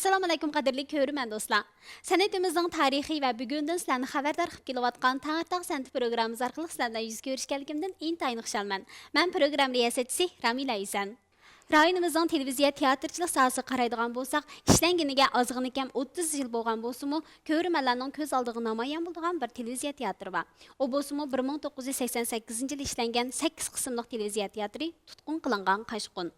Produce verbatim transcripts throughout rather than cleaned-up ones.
ئەسسالامۇئەلەيكۇم، قەدىرلىك كۆرۈرمەن دوستلار. سەنئىتىمىزنىڭ تارىخى ۋە بۈگۈنىدىن سىلەرنى خەۋەردار قىلىپ كېلىۋاتقان تەڭرىتاغ سەنئىتى پروگراممىمىز ئارقىلىق سىلەر بىلەن يۈز كۆرۈشكەنلىكىمدىن ئىنتايىن خۇشالمەن. مەن پروگرامما رىياسەتچىسى رامىلە ھۈسەن. رايونىمىزنىڭ تېلېۋىزىيە تىياتىرچىلىق ساھەسىگە قارايدىغان بولساق، ئىشلەنگىنىگە ئازغىنە كەم ئوتتۇز يىل بولغان بولسىمۇ، كۆرۈرمەنلەرنىڭ كۆز ئالدىغا نامايان بولىدىغان بىر تېلېۋىزىيە تىياتىرى بار. ئۇ بولسىمۇ بىر مىڭ توققۇز يۈز سەكسەن سەككىزىنچى يىلى ئىشلەنگەن سەككىز قىسىملىق تېلېۋىزىيە تىياتىرى تۇتقۇن قىلىنغان قاچقۇن.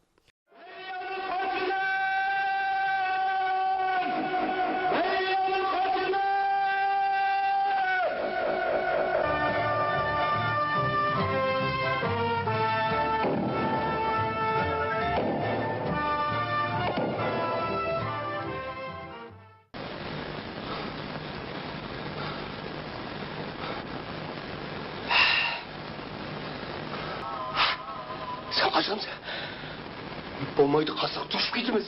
سەن قاچامسەن؟ بولمايدۇ، قاچساق تۇتۇشۇپ كېتىمىز.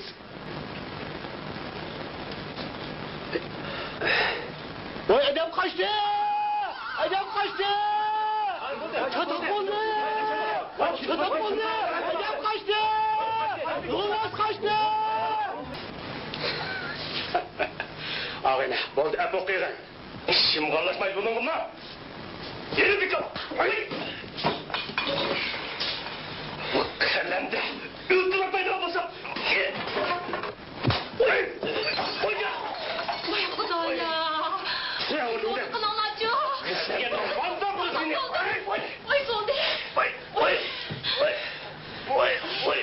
ۋاي، ئادەم قاچتى! ئادەم قاچتى! چاتاق بولدى! چاتاق بولدى! ئادەم قاچتى! يولۋاس قاچتى! ئاغىنە، بولدى، ئەپۇ قىلغىن. ئىشىمغا ئارىلاشماي بۇنىڭغىمۇ. يېرى بىكار. ۋاي. بۇ كەللەمدە ئۆلتۈرۈپ بايرام بولسا. ۋاي. ۋاي. ۋاي خۇدايا. قىلىڭلارچۇ. ۋاي، ۋاي، ۋاي. ۋاي، بولدى. ۋاي، ۋاي، ۋاي. ۋاي، ۋاي.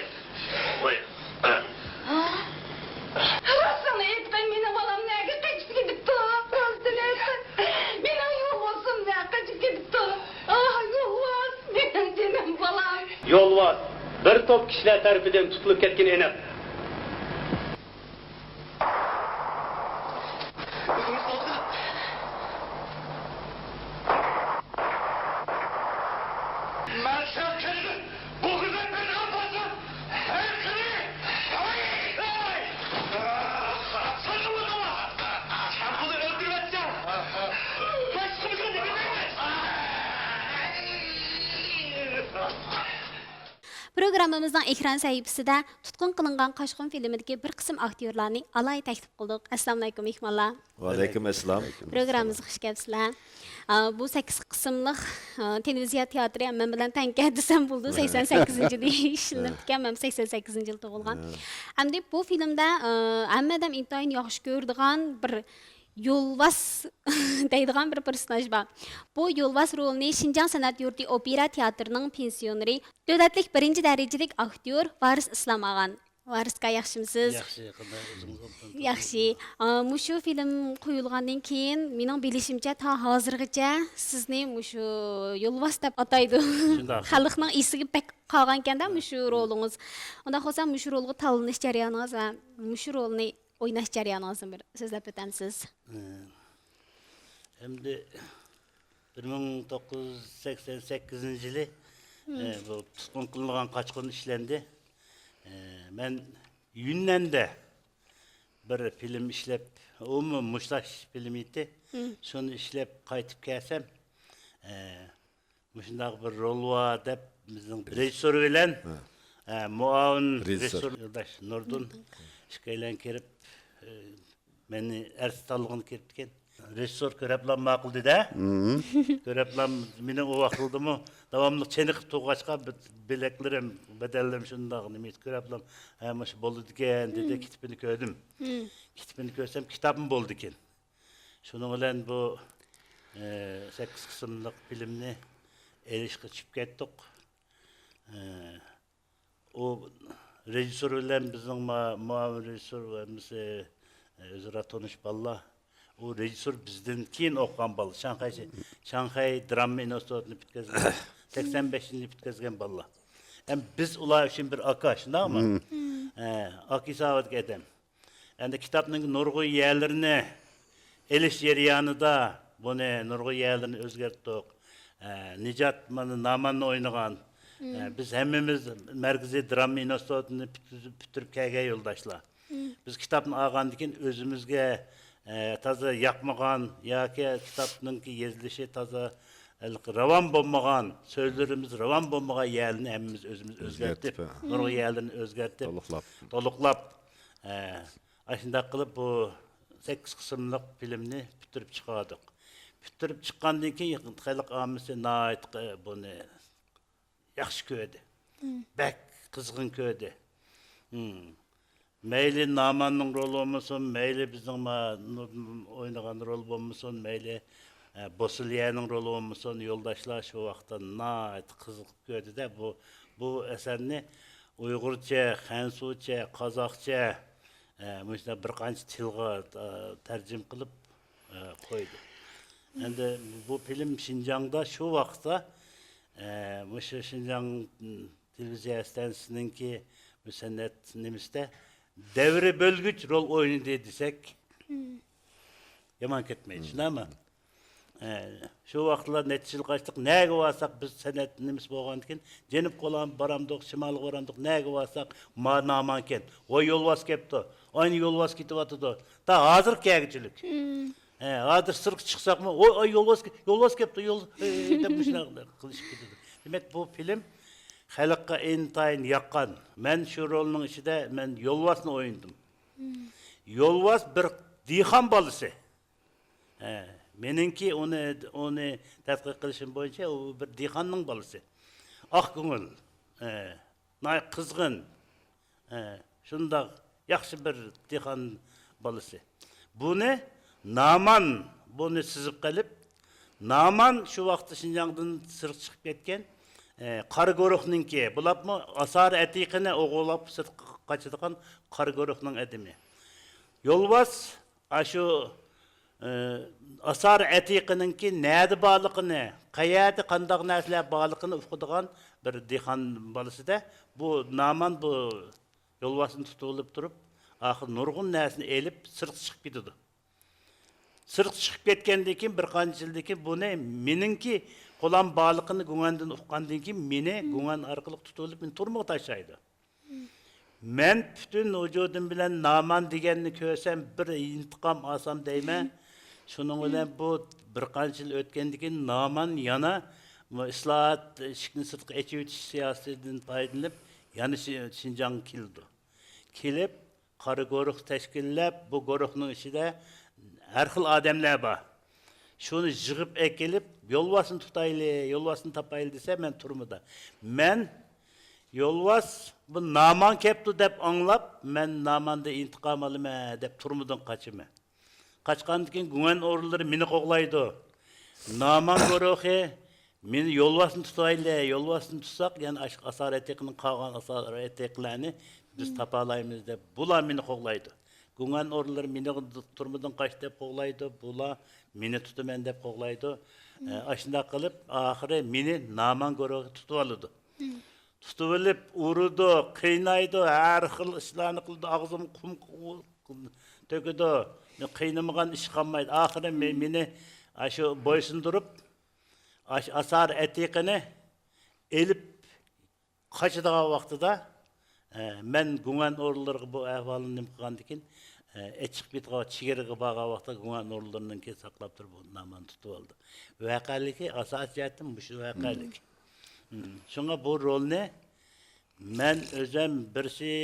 ۋاي. راستىنى ئېيتقىن، مېنىڭ بالام نەگە قېچىپ كېتىپتۇ؟ راستىنى ئېيتقىن، مېنىڭ يولۋاسىم نەگە قېچىپ كېتىپتۇ؟ ئاھ، يولۋاس، مېنىڭ جېنىم بالام. يولۋاس بىر توپ كىشىلەر تەرىپىدىن تۇتۇلۇپ كەتكىنى ئېنىق. مەن سەن قېرىدىم. بۇ گۈزەل بىر ئاپاسى. ھەي، قېرى! ھەي! ھەي! ساقلىۋالما! سەن بۇنى ئۆلتۈرۈۋەتسەڭ، باشقىمىزغا نېمە دەيمىز؟ پروگراممىمىزنىڭ ئېكران سەھىپىسىدە تۇتقۇن قىلىنغان قاچقۇن فىلىمىدىكى بىر قىسىم ئاكتيورلارنى ئالاھىدە تەكلىپ قىلدۇق. ئەسسالامۇئەلەيكۇم، مېھمانلار. ۋەئەلەيكۇم ئەسسالام. پروگراممىمىزغا خۇش كەپسىلەر. ئا، بۇ سەككىز قىسىملىق، ئا، تېلېۋىزىيە تىياتىرى ھەممە بىلەن تەڭكەن دېسەم بولىدۇ. سەكسەن سەككىزىنچى يىلى ئىشلىنىپتىكەن، مەن سەكسەن سەككىزىنچى يىلى تۇغۇلغان. ھە. ئەمدى بۇ فىلىمدە، ئا، ھەممە ئادەم ئىنتايىن ياخشى كۆرىدىغان بىر يولۋاس دەيدىغان بىر پېرسوناژ بار. بۇ يولۋاس رولىنى شىنجاڭ سەنئەت يۇرتى ئوپېرا تىياتىرىنىڭ پېنسىيونېرى، دۆلەتلىك بىرىنچى دەرىجىلىك ئاكتيور ۋارىس ئىسلام ئاغان. ۋارىس ئاكا، ياخشىمۇسىز؟ ياخشى، قانداق، ئۆزىڭىز ئوبدان ياخشى. تۇرۇڭىزمۇ؟ ئا، مۇشۇ فىلىم قويۇلغاندىن كېيىن، مېنىڭ بىلىشىمچە، تا ھازىرغىچە سىزنى مۇشۇ يولۋاس دەپ ئاتايدۇ. شۇنداق. خەلقنىڭ ئېسىگە بەك قالغانكەن-دە، مۇشۇ رولىڭىز. ئۇنداق بولسا، مۇشۇ رولغا تاللىنىش جەريانىڭىز ۋە مۇشۇ رولنى ئويناش جەريانىڭىزنى بىر سۆزلەپ ئۆتەمسىز؟ ئە، ئەمدى بىر مىڭ توققۇز يۈز سەكسەن سەككىزىنچى يىلى، ئە، بۇ تۇتقۇن قىلىنغان قاچقۇن ئىشلەندى. ئە، مەن يۈننەندە بىر فىلىم ئىشلەپ، ئۇمۇ مۇشتلاش فىلىمى ئىدى. شۇنى ئىشلەپ قايتىپ كەلسەم، ئە، مۇشۇنداق بىر رول بار دەپ، بىزنىڭ رېژىسسور بىلەن، ھە، مۇئاۋىن رېژىسسور يولداش نۇردىن ئىككىيلەن كىرىپ، ئە، مېنى ئەرز تاللىغىلى كىرىپتىكەن. رېژىسسور كۆرەپلا ماقۇل دېدى. كۆرەپلا مېنى ئۇ ۋاقىتلىدىمۇ داۋاملىق چېنىقىپ تۇرغاچقا، بىلەكلىرىم، بەدەنلىرىم شۇنداق نېمە كۆرەپلا، ھە، مۇشۇ بولىدىكەن دېدى. كىتابىنى كۆردۈم. كىتابىنى كۆرسەم، كىتابمۇ بولىدىكەن. شۇنىڭ بىلەن بۇ، ئە، سەككىز قىسىملىق فىلىمنى ئېلىشقا چۈشۈپ كەتتۇق. ئە، ئۇ رېژىسسور بىلەن بىزنىڭ ما-، مۇئاۋىن رېژىسسور ۋە ھەممىسى، ئە، ئۆزئارا تونۇش بالىلار. ئۇ رېژىسسور بىزدىن كېيىن ئوقۇغان بالا. شاڭخەي، شاڭخەي دراما ئىنستىتۇتىنى پۈتكۈزگەن، سەكسەن بەشىنچى يىلى پۈتكۈزگەن بالىلار. ئەمما بىز ئۇلار ئۈچۈن بىر ئاكا، شۇنداقمۇ؟ ھە، ئاكا ھېسابىدىكى ئادەم. ئەمدى كىتابنىڭ نۇرغۇن يەرلىرىنى ئېلىش جەريانىدا بۇنى نۇرغۇن يەرلىرىنى ئۆزگەرتتۇق. ئە، نىجات مانا ناماننى ئوينىغان. ئە، بىز ھەممىمىز مەركىزىي دراما ئىنستىتۇتىنى پۈتكۈزۈپ، پۈتتۈرۈپ كەلگەن يولداشلار. بىز كىتابنى ئالغاندىن كېيىن ئۆزىمىزگە، ئە، تازا ياقمىغان ياكى كىتابنىڭكى يېزىلىشى تازا ھېلىقى راۋان بولمىغان، سۆزلىرىمىز راۋان بولمىغان يەرلىرىنى ھەممىمىز ئۆزىمىز ئۆزگەرتىپ، ئۆزگەرتىپ، ھە. نۇرغۇن يەرلىرىنى ئۆزگەرتىپ، تولۇقلاپ. تولۇقلاپ، ئە، ئاشۇنداق قىلىپ بۇ سەككىز قىسىملىق فىلىمنى پۈتتۈرۈپ چىقاردۇق. پۈتتۈرۈپ چىققاندىن كېيىن خەلق ئاممىسى ناھايىتى بۇنى ياخشى كۆردى. بەك قىزغىن كۆردى. مەيلى ناماننىڭ رولى بولمىسۇن، مەيلى بىزنىڭ ما-، نۇردىن ئوينىغان رول بولمىسۇن، مەيلى، ئە، بوسليەنىڭ رولى بولمىسۇن، يولداشلار شۇ ۋاقىتتا ناھايىتى قىزىقىپ كۆردى-دە، بۇ، بۇ ئەسەرنى ئۇيغۇرچە، خەنزۇچە، قازاقچە، ئە، مۇشۇنداق بىر قانچە تىلغا، ئە، تەرجىمە قىلىپ، ئە، قويدى. ئەمدى بۇ فىلىم شىنجاڭدا شۇ ۋاقىتتا، ئە، مۇشۇ شىنجاڭ تېلېۋىزىيە ئىستانسىسىنىڭكى بۇ سەنئەت نېمىسىدە دەۋر بۆلگۈچ رول ئوينىدى دېسەك، يامان كەتمەيدۇ، شۇنداقمۇ؟ ئە، شۇ ۋاقىتلار نەچچە يىل قاچتۇق، نەگە بارساق بىز سەنئەت نېمىسى بولغاندىكىن، جەنۇبقا بارامدۇق، شىمالغا بارامدۇق، نەگە بارساق، ما نامانكەن، ۋاي يولۋاس كەپتۇ، ئاينى يولۋاس كېتىۋاتىدۇ. تا ھازىرغا كەلگۈچىلىك. ھە، ھازىر سىرتقا چىقساقمۇ، ۋاي، ئاي يولۋاس كە-، يولۋاس كەپتۇ، يول، ئەي، دەپ مۇشۇنداق قىلىشىپ كېتىدۇ. دېمەك، بۇ فىلىم خەلققە ئىنتايىن ياققان. مەن شۇ رولنىڭ ئىچىدە مەن يولۋاسنى ئوينىدىم. يولۋاس بىر دېھقان بالىسى. ھە، مېنىڭكى ئۇنى، ئۇنى تەتقىق قىلىشىم بويىچە ئۇ بىر دېھقاننىڭ بالىسى. ئاق كۆڭۈل، ھە، ناھايىتى قىزغىن، ھە، شۇنداق ياخشى بىر دېھقان بالىسى. بۇنى نامان، بۇنى سىزىپ قېلىپ، نامان شۇ ۋاقىتتا شىنجاڭدىن سىرتقا چىقىپ كەتكەن، ھە، قارا گۇرۇھنىڭكى، بۇلارمۇ ئاسارە ئەتىقىنى ئوغرىلاپ سىرتقا قاچىدىغان قارا گۇرۇھنىڭ ئادىمى. يولۋاس ئاشۇ، ئى، ئاسارە ئەتىقىنىڭكى نەدە بارلىقىنى، قەيەردە قانداق نەرسىلەر بارلىقىنى ئۇقىدىغان بىر دېھقان بالىسىدە بۇ نامان بۇ يولۋاسنى تۇتۇۋېلىپ تۇرۇپ، ئاخىر نۇرغۇن نەرسىنى ئېلىپ سىرتقا چىقىپ كېتىدۇ. سىرتقا چىقىپ كەتكەندىن كېيىن، بىر قانچە يىلدىن كېيىن بۇنى مېنىڭكى قولام بارلىقىنى گۇڭئەندىن ئۇققاندىن كېيىن مېنى گۇڭئەن ئارقىلىق تۇتۇۋېلىپ مېنى تۈرمىگە تاشلايدۇ. مەن پۈتۈن ۋۇجۇدۇم بىلەن نامان دېگەننى كۆرسەم، بىر ئىنتىقام ئالسام دەيمەن. شۇنىڭ بىلەن بۇ بىر قانچە يىل ئۆتكەندىن كېيىن، نامان يەنە بۇ ئىسلاھات، ئىشىكنى سىرتقا ئېچىۋېتىش سىياسىتىدىن پايدىلىنىپ، يەنە شى-، شىنجاڭغا كېلىدۇ. كېلىپ، قارا گۇرۇھ تەشكىللەپ، بۇ گۇرۇھنىڭ ئىچىدە ھەر خىل ئادەملەر بار. شۇنى يىغىپ ئەكېلىپ، يولۋاسنى تۇتايلى، يولۋاسنى تاپايلى دېسە، مەن تۈرمىدە. مەن يولۋاس بۇ نامان كەپتۇ دەپ ئاڭلاپ، مەن ناماندىن ئىنتىقام ئالىمەن دەپ تۈرمىدىن قاچىمەن. قاچقاندىن كېيىن گۇڭئەن ئورۇنلىرى مېنى قوغلايدۇ. نامان گۇرۇھى مېنى يولۋاسنى تۇتايلى، يولۋاسنى تۇتساق، يەنە ئاشۇ ئاسارە ئەتىقىنىڭ قالغان ئاسارە ئەتىقىلەرنى بىز تاپالايمىز دەپ، بۇلار مېنى قوغلايدۇ. گۇڭئەن ئورۇنلىرى مېنى تۈرمىدىن قاچ دەپ قوغلايدۇ، بۇلار مېنى تۇتىمەن دەپ قوغلايدۇ. ئە، ئاشۇنداق قىلىپ، ئاخىرى مېنى نامان گۇرۇھى تۇتۇۋالىدۇ. تۇتۇۋېلىپ ئۇرىدۇ، قىينايدۇ، ھەر خىل ئىشلارنى قىلىدۇ، ئاغزىمغا قۇم تۆكىدۇ. مەن قىينىمىغان ئىش قالمايدۇ. ئاخىرى مې-، مېنى ئاشۇ بويسۇندۇرۇپ، ئاشۇ ئاسارە ئەتىقىنى ئېلىپ قاچىدىغان ۋاقتىدا، ئە، مەن گۇڭئەن ئورۇنلىرىغا بۇ ئەھۋالنى نېمە قىلغاندىن كېيىن، ئە، ئېچىقىپ كېتىدىغان چېگرىگە بارغان ۋاقتىدا گۇڭئەن ئورۇنلىرىنىڭكى ساقلاپ تۇرۇپ، بۇ نامانى تۇتۇۋالدى. ۋەقەلىكى ئاساسىي جەھەتتىن مۇشۇ ۋەقەلىك. مم. شۇڭا بۇ رولنى مەن ئۆزۈم بىرسى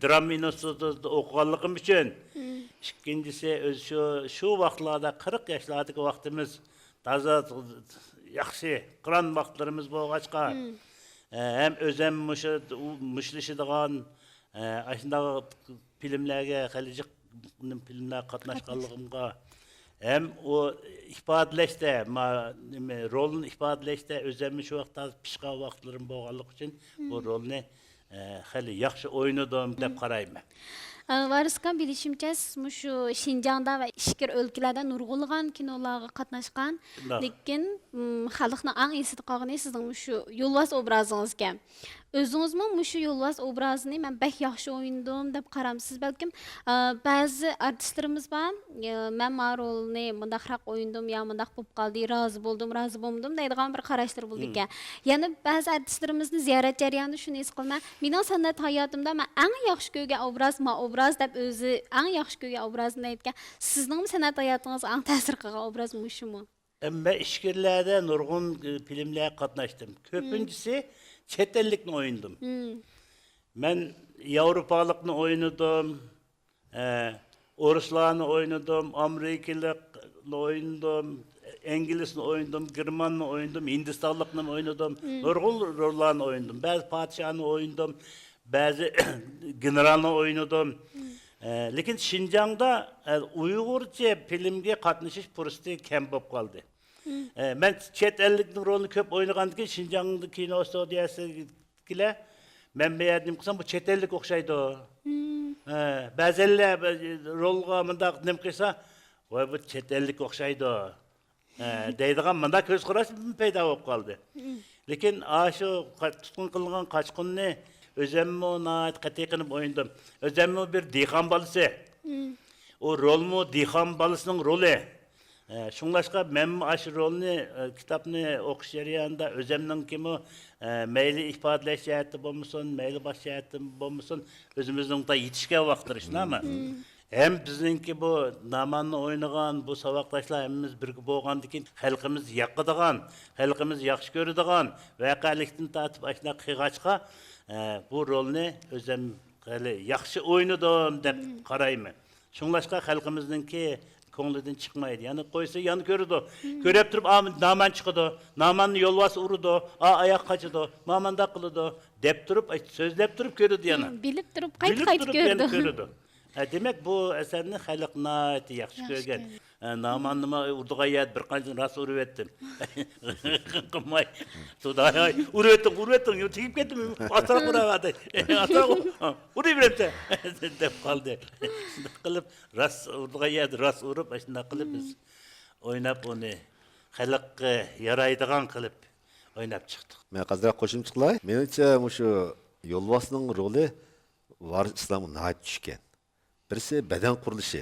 دراما ئىنستىتۇتىدا ئوقۇغانلىقىم ئۈچۈن، مم. ئىككىنچىسى ئۆز شۇ، شۇ ۋاقىتلاردا قىرىق ياشلاردىكى ۋاقتىمىز تازا ياخشى قىران ۋاقىتلىرىمىز بولغاچقا، مم. ئە، ھەم ئۆزۈم مۇشۇ، مۇشتلىشىدىغان، ئە، ئاشۇنداق فىلىملەرگە خېلى جىق فىلىملەرگە قاتناشقانلىقىمغا، ھەم ئۇ ئىپادىلەشتە، ما-، نېمە، رولنى ئىپادىلەشتە ئۆزۈممۇ شۇ ۋاقىتتا پىشقان ۋاقىتلىرىم بولغانلىقى ئۈچۈن بۇ رولنى، ئە، خېلى ياخشى ئوينىدىم دەپ قارايمەن. ئە، ۋارىس ئاكام، بىلىشىمچە، سىز مۇشۇ شىنجاڭدا ۋە ئىچكىرى ئۆلكىلەردە نۇرغۇنلىغان كىنولارغا قاتناشقان. شۇنداق. لېكىن، م، خەلقنىڭ ئەڭ ئېسىدە قالغىنى سىزنىڭ مۇشۇ يولۋاس ئوبرازىڭىزكەن. ئۆزىڭىزمۇ مۇشۇ يولۋاس ئوبرازىنى مەن بەك ياخشى ئوينىدىم دەپ قارامسىز بەلكىم. ئا، بەزى ئارتىسلىرىمىز بار، ئا، مەن ما رولنى مۇنداقراق ئوينىدىم يا مۇنداق بولۇپ قالدى، رازى بولدۇم، رازى بولمىدىم دەيدىغان بىر قاراشلىرى بولىدىكەن. مم. يەنە بەزى ئارتىسلىرىمىزنى زىيارەت جەريانىدا شۇنى ھېس قىلىمەن، مېنىڭ سەنئەت ھاياتىمدا مەن ئەڭ ياخشى كۆرگەن ئوبراز ما ئوبراز دەپ ئۆزى ئەڭ ياخشى كۆرگەن ئوبرازىنى دەيدىكەن. سىزنىڭمۇ سەنئەت ھاياتىڭىزغا ئەڭ تەسىر قىلغان ئوبراز مۇشۇمۇ؟ مەن ئىچكىرىلەردە نۇرغۇن، ئى، فىلىملەرگە قاتناشتىم. مم. كۆپىنچىسى چەت ئەللىكنى ئوينىدىم. مم. مەن ياۋروپالىقنى ئوينىدىم. ئە، ئورۇسلارنى ئوينىدىم، ئامېرىكىلىقنى ئوينىدىم، ئىنگلىزنى ئوينىدىم، گېرماننى ئوينىدىم، ھىندىستانلىقنىمۇ ئوينىدىم. نۇرغۇن روللارنى ئوينىدىم. بەزى پادىشاھنى ئوينىدىم، بەزى گېنېرالنى ئوينىدىم. ئە، لېكىن شىنجاڭدا، ئە، ئۇيغۇرچە فىلىمگە قاتنىشىش پۇرسىتى كەم بولۇپ قالدى. ئە، مەن چەت ئەللىكنىڭ رولىنى كۆپ ئوينىغاندىكىن، شىنجاڭ كىنو ستۇدىيەسىدىكىلەر، مەن بۇ يەردە نېمە قىلسام، بۇ چەت ئەللىك ئوخشايدۇ. ئە، بەزەنلەر بىر رولغا مۇنداق نېمە قىلسا، ۋاي، بۇ چەت ئەللىك ئوخشايدۇ، ئە، دەيدىغان مۇنداق كۆز قاراش پەيدا بولۇپ قالدى. لېكىن ئاشۇ قا-، تۇتقۇن قىلىنغان قاچقۇننى ئۆزەممۇ ناھايىتى قەتئىي قىلىپ ئوينىدىم. ئۆزەممۇ بىر دېھقان بالىسى. ئۇ رولمۇ دېھقان بالىسىنىڭ رولى. ئە، شۇڭلاشقا مەنمۇ ئاشۇ رولنى، ئە، كىتابنى ئوقۇش جەريانىدا ئۆزەمنىڭكىمۇ، ئە، مەيلى ئىپادىلەش جەھەتتە بولمىسۇن، مەيلى باشقا جەھەتتە بولمىسۇن، ئۆزىمىزنىڭ يېتىشكەن ۋاقىتلىرى، شۇنداقمۇ؟ ھەم بىزنىڭكى بۇ ناماننى ئوينىغان بۇ ساۋاقداشلار ھەممىمىز بىرگە بولغاندىكىن، خەلقىمىز ياقىدىغان، خەلقىمىز ياخشى كۆرىدىغان ۋەقەلىكتىن تارتىپ ئاشۇنداق قىلغاچقا، ئە، بۇ رولنى ئۆزەم خېلى ياخشى ئوينىدىم دەپ قارايمەن. شۇڭلاشقا خەلقىمىزنىڭكى كۆڭلىدىن چىقمايدۇ. يەنە قويسا يەنە كۆرىدۇ. كۆرۈپ تۇرۇپ، ئا، نامان چىقىدۇ، ناماننى يولۋاس ئۇرىدۇ، ئا، ئاياق قاچىدۇ، مامانداق قىلىدۇ دەپ تۇرۇپ، ئاي، سۆزلەپ تۇرۇپ كۆرىدۇ يەنە. بىلىپ تۇرۇپ، قايتا بىلىپ قايتا تۇرۇپ يەنە كۆرىدۇ. كۆرىدۇ. ھە، دېمەك، بۇ ئەسەرنى خەلق ناھايىتى ياخشى ياخشى كۆرگەن. كۆرگەن. ھە، ناماننىمۇ ئۇرىدىغان يەردە بىر قانچىنى راست ئۇرۇۋەتتىم. قىلماي. تۇداي، ئۇرۇۋەتتىڭ، ئۇرۇۋەتتىڭ، يو، تېگىپ كەتتىم. ئاستىراق ئۇراۋەتەي. ئاستىراق ئۇر-، ئۇرۇۋېرەمسەن. دەپ قالدى. شۇنداق قىلىپ، راست ئۇرىدىغان يەردە راست ئۇرۇپ، ئاشۇنداق قىلىپ بىز ئويناپ ئۇنى خەلققە يارايدىغان قىلىپ ئويناپ چىقتۇق. مەن ئازراق قوشۇمچە قىلاي. مېنىڭچە، مۇشۇ يولۋاسنىڭ رولى ۋارىس ئىسلامغا ناھايىتى چۈشكەن. بىرسى بەدەن قۇرۇلۇشى.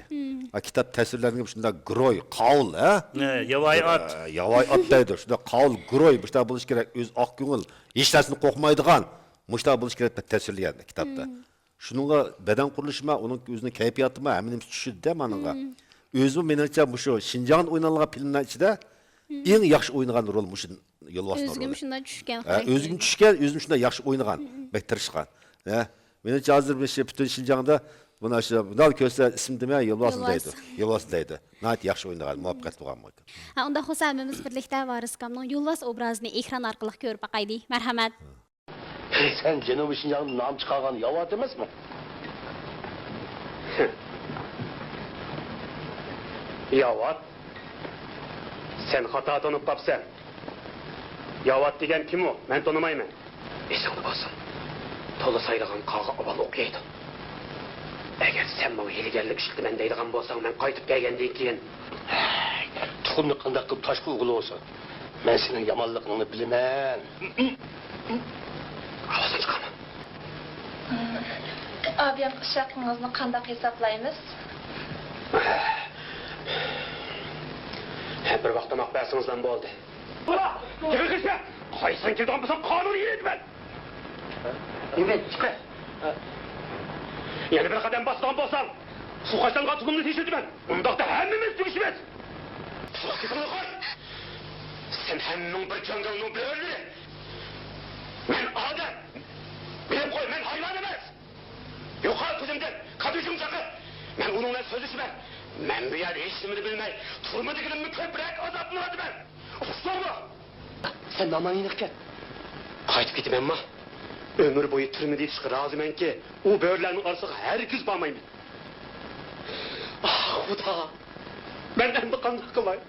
ھە، كىتاب تەسۋىرلەنگەن شۇنداق گېروي، قاۋۇل، ھە؟ ھە، ياۋايى ئات. ھە، ياۋايى ئات دەيدۇ. شۇنداق قاۋۇل، گېروي، مۇشۇنداق بولۇشى كېرەك. ئۆزى ئاق كۆڭۈل، ھېچ نەرسىدىن قورقمايدىغان، مۇشۇنداق بولۇشى كېرەك دەپ تەسۋىرلىگەن كىتابتا. شۇنىڭغا بەدەن قۇرۇلۇشىمۇ، ئۇنىڭ ئۆزىنىڭ كەيپىياتىمۇ، ھەممە نېمىسى چۈشىدۇ-دە مانىڭغا. ئۆزىمۇ مېنىڭچە مۇشۇ شىنجاڭدا ئوينالغان فىلىملار ئىچىدە ئەڭ ياخشى ئوينىغان رول مۇشۇ يولۋاسنىڭ رولى. ئۆزىگىمۇ شۇنداق چۈشكەن ھە، خاراكتېر. ئۆزىگىمۇ چۈشكەن، ئۆزىمۇ شۇنداق ياخشى ئوينىغان، بەك تىرىشقان. ھە، مېنىڭچە ھازىر مۇشۇ پۈتۈن شىنجاڭدا مانا شۇ مۇنداق كۆرسە ئىسمى نېمە؟ يولۋاس يولۋاس. دەيدۇ. يولۋاس دەيدۇ. ناھايىتى ياخشى ئوينىغان، مۇۋەپپەقىيەت بولغان. ھە، ئۇنداق بولسا ھەممىمىز بىرلىكتە ۋارىس ئاكامنىڭ يولۋاس ئوبرازىنى ئېكران ئارقىلىق كۆرۈپ باقايلى. مەرھەمەت. سەن جەنۇبىي شىنجاڭدا نام چىقارغان ياۋات ئەمەسمۇ؟ ياۋات؟ سەن خاتا تونۇپ قاپسەن. ياۋات دېگەن كىم ئۇ؟ مەن تونۇمايمەن. ئېسىڭدە بولسۇن، تولا سايرىغان قاغا ئاۋۋال ئوق يەيدۇ. ئەگەر سەن ماڭا ھىيلىگەرلىك ئىشلىتىمەن دەيدىغان بولساڭ، مەن قايتىپ كەلگەندىن كېيىن. ھەي، تۇخۇمنى قانداق قىلىپ تاشقا ئۇرغىلى بولسۇن؟ مەن سېنىڭ يامانلىقىڭنى بىلىمەن. ئاۋازىڭ چىقارما. ئابىيان ئۇششاقلىقىڭىزنى قانداق ھېسابلايمىز؟ بىر ۋاق تاماق بەرسىڭىزلا بولدى. بولا! يىغىلغىچە! قايسىڭ كېلىدىغان بولساڭ، قانۇن يېرىدىمەن! نېمە؟ چىقە! يەنە بىر قەدەم باسىدىغان بولساڭ، سۇ قاچىلانغان تۇلۇمنى تېشىۋېتىمەن! ئۇنداقتا ھەممىمىز تۈگىشىمىز! سەن ھەممىڭ بىر جاڭگالنىڭ بۆرىلىرى! مەن ئادەم! بىلىپ قوي، مەن ھايۋان ئەمەس! يوقال كۆزۈمدىن، كاتيۇشاڭنى چاقىر! مەن ئۇنىڭ بىلەن سۆزلىشىمەن! مەن بۇ يەردە ھېچنېمىنى بىلمەي، تۈرمىدىكىدىنمۇ كۆپرەك ئازابلىنىۋاتىمەن! ئۇقتۇڭمۇ؟ سەن نامانىنى ئېلىپ كەت! قايتىپ كېتىمەنمۇ؟ ئۆمۈر بويى تۈرمىدە يېتىشقا رازىمەنكى، ئۇ بۆرىلەرنىڭ ئارىسىغا ھەرگىز بارمايمەن! ئاھ، خۇدا! مەن ئەمدى قانداق قىلاي؟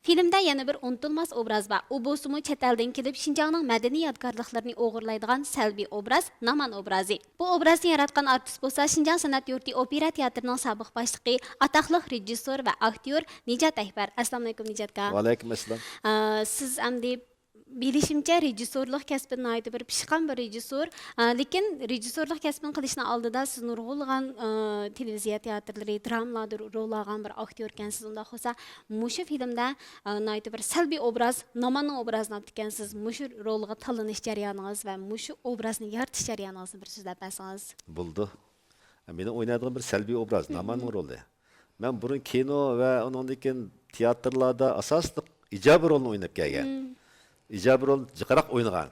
فىلىمدە يەنە بىر ئۇنتۇلماس ئوبراز بار. ئۇ بولسىمۇ چەت ئەلدىن كېلىپ، شىنجاڭنىڭ مەدەنىي يادىكارلىقلىرىنى ئوغرىلايدىغان سەلبىي ئوبراز، نامان ئوبرازى. بۇ ئوبرازنى ياراتقان ئارتىس بولسا شىنجاڭ سەنئەت يۇرتى ئوپېرا تىياتىرىنىڭ سابىق باشلىقى، ئاتاقلىق رېژىسسور ۋە ئاكتيور نىجات ئەكبەر. ئەسسالامۇئەلەيكۇم، نىجات ئاكا. ۋەئەلەيكۇم ئەسسالام. ئە، سىز ئەمدى بىلىشىمچە، رېژىسسورلۇق كەسپىدە ناھايىتى بىر پىشقان بىر رېژىسسور. ئە، لېكىن رېژىسسورلۇق كەسپىنى قىلىشنىڭ ئالدىدا سىز نۇرغۇنلىغان، ئە، تېلېۋىزىيە تىياتىرلىرى، درامىلاردا رول ئالغان بىر ئاكتيور ئىكەنسىز. ئۇنداق بولسا، مۇشۇ فىلىمدە، ئە، ناھايىتى بىر سەلبىي ئوبراز، ناماننىڭ ئوبرازىنى ئاپتىكەنسىز. مۇشۇ رولغا تاللىنىش جەريانىڭىز ۋە مۇشۇ ئوبرازنى يارىتىش جەريانىڭىزنى بىر سۆزلەپ بەرسىڭىز. بولىدۇ. مېنىڭ ئوينايدىغان بىر سەلبىي ئوبراز، ناماننىڭ رولى. مەن بۇرۇن كىنو ۋە ئۇنىڭدىن كېيىن تىياتىرلاردا ئاساسلىق ئىجابىي رولنى ئويناپ كەلگەن. ئىجابىي رول جىقراق ئوينىغان.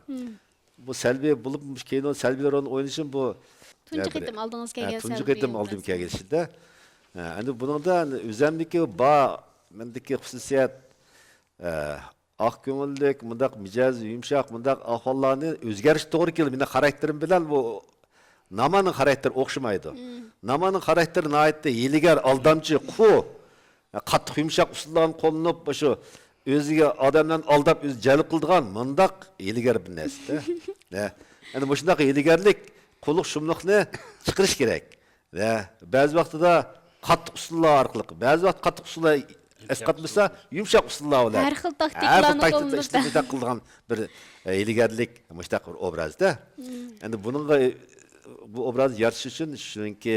بۇ سەلبىي بولۇپ، مۇشۇ كىنو سەلبىي رولنى ئوينىشىم بۇ تۇنجى قېتىم ئالدىڭىز كەلگەن، تۇنجى قېتىم ئالدىم كەلگەن ئىشىدە. ئەمدى بۇنىڭدا ئۆزەمدىكى بار، مەندىكى خۇسۇسىيەت، ئاق كۆڭۈللۈك، مۇنداق مىجەزى يۇمشاق، مۇنداق ئەھۋاللارنى ئۆزگەرتىش توغرا كېلىدۇ. مېنىڭ خاراكتېرىم بىلەن بۇ ناماننىڭ خاراكتېرى ئوخشىمايدۇ. ناماننىڭ خاراكتېرى ناھايىتى ھىيلىگەر، ئالدامچى، قۇ، قاتتىق يۇمشاق ئۇسۇللارنى قوللىنىپ، شۇ ئۆزىگە ئادەملەرنى ئالداپ، ئۆزىنى جەلپ قىلىدىغان مۇنداق ھىيلىگەر بىر نەرسە. ئەنە مۇشۇنداق ھىيلىگەرلىك، قۇللۇق، شۇملۇقنى چىقىرىش كېرەك. ۋە بەزى ۋاقتىدا قاتتىق ئۇسۇللار ئارقىلىق، بەزى ۋاقىت قاتتىق ئۇسۇللار ئەسقاتمىسا، يۇمشاق ئۇسۇللار بىلەن، ھەر خىل تاكتىكىلارنى قوللىنىپ ئىشلىتىپ قىلىدىغان بىر، ئە، ھىيلىگەرلىك مۇشۇنداق بىر ئوبرازدا. ئەمدى بۇنىڭغا، بۇ ئوبرازنى يارىتىش ئۈچۈن شۇنىڭكى،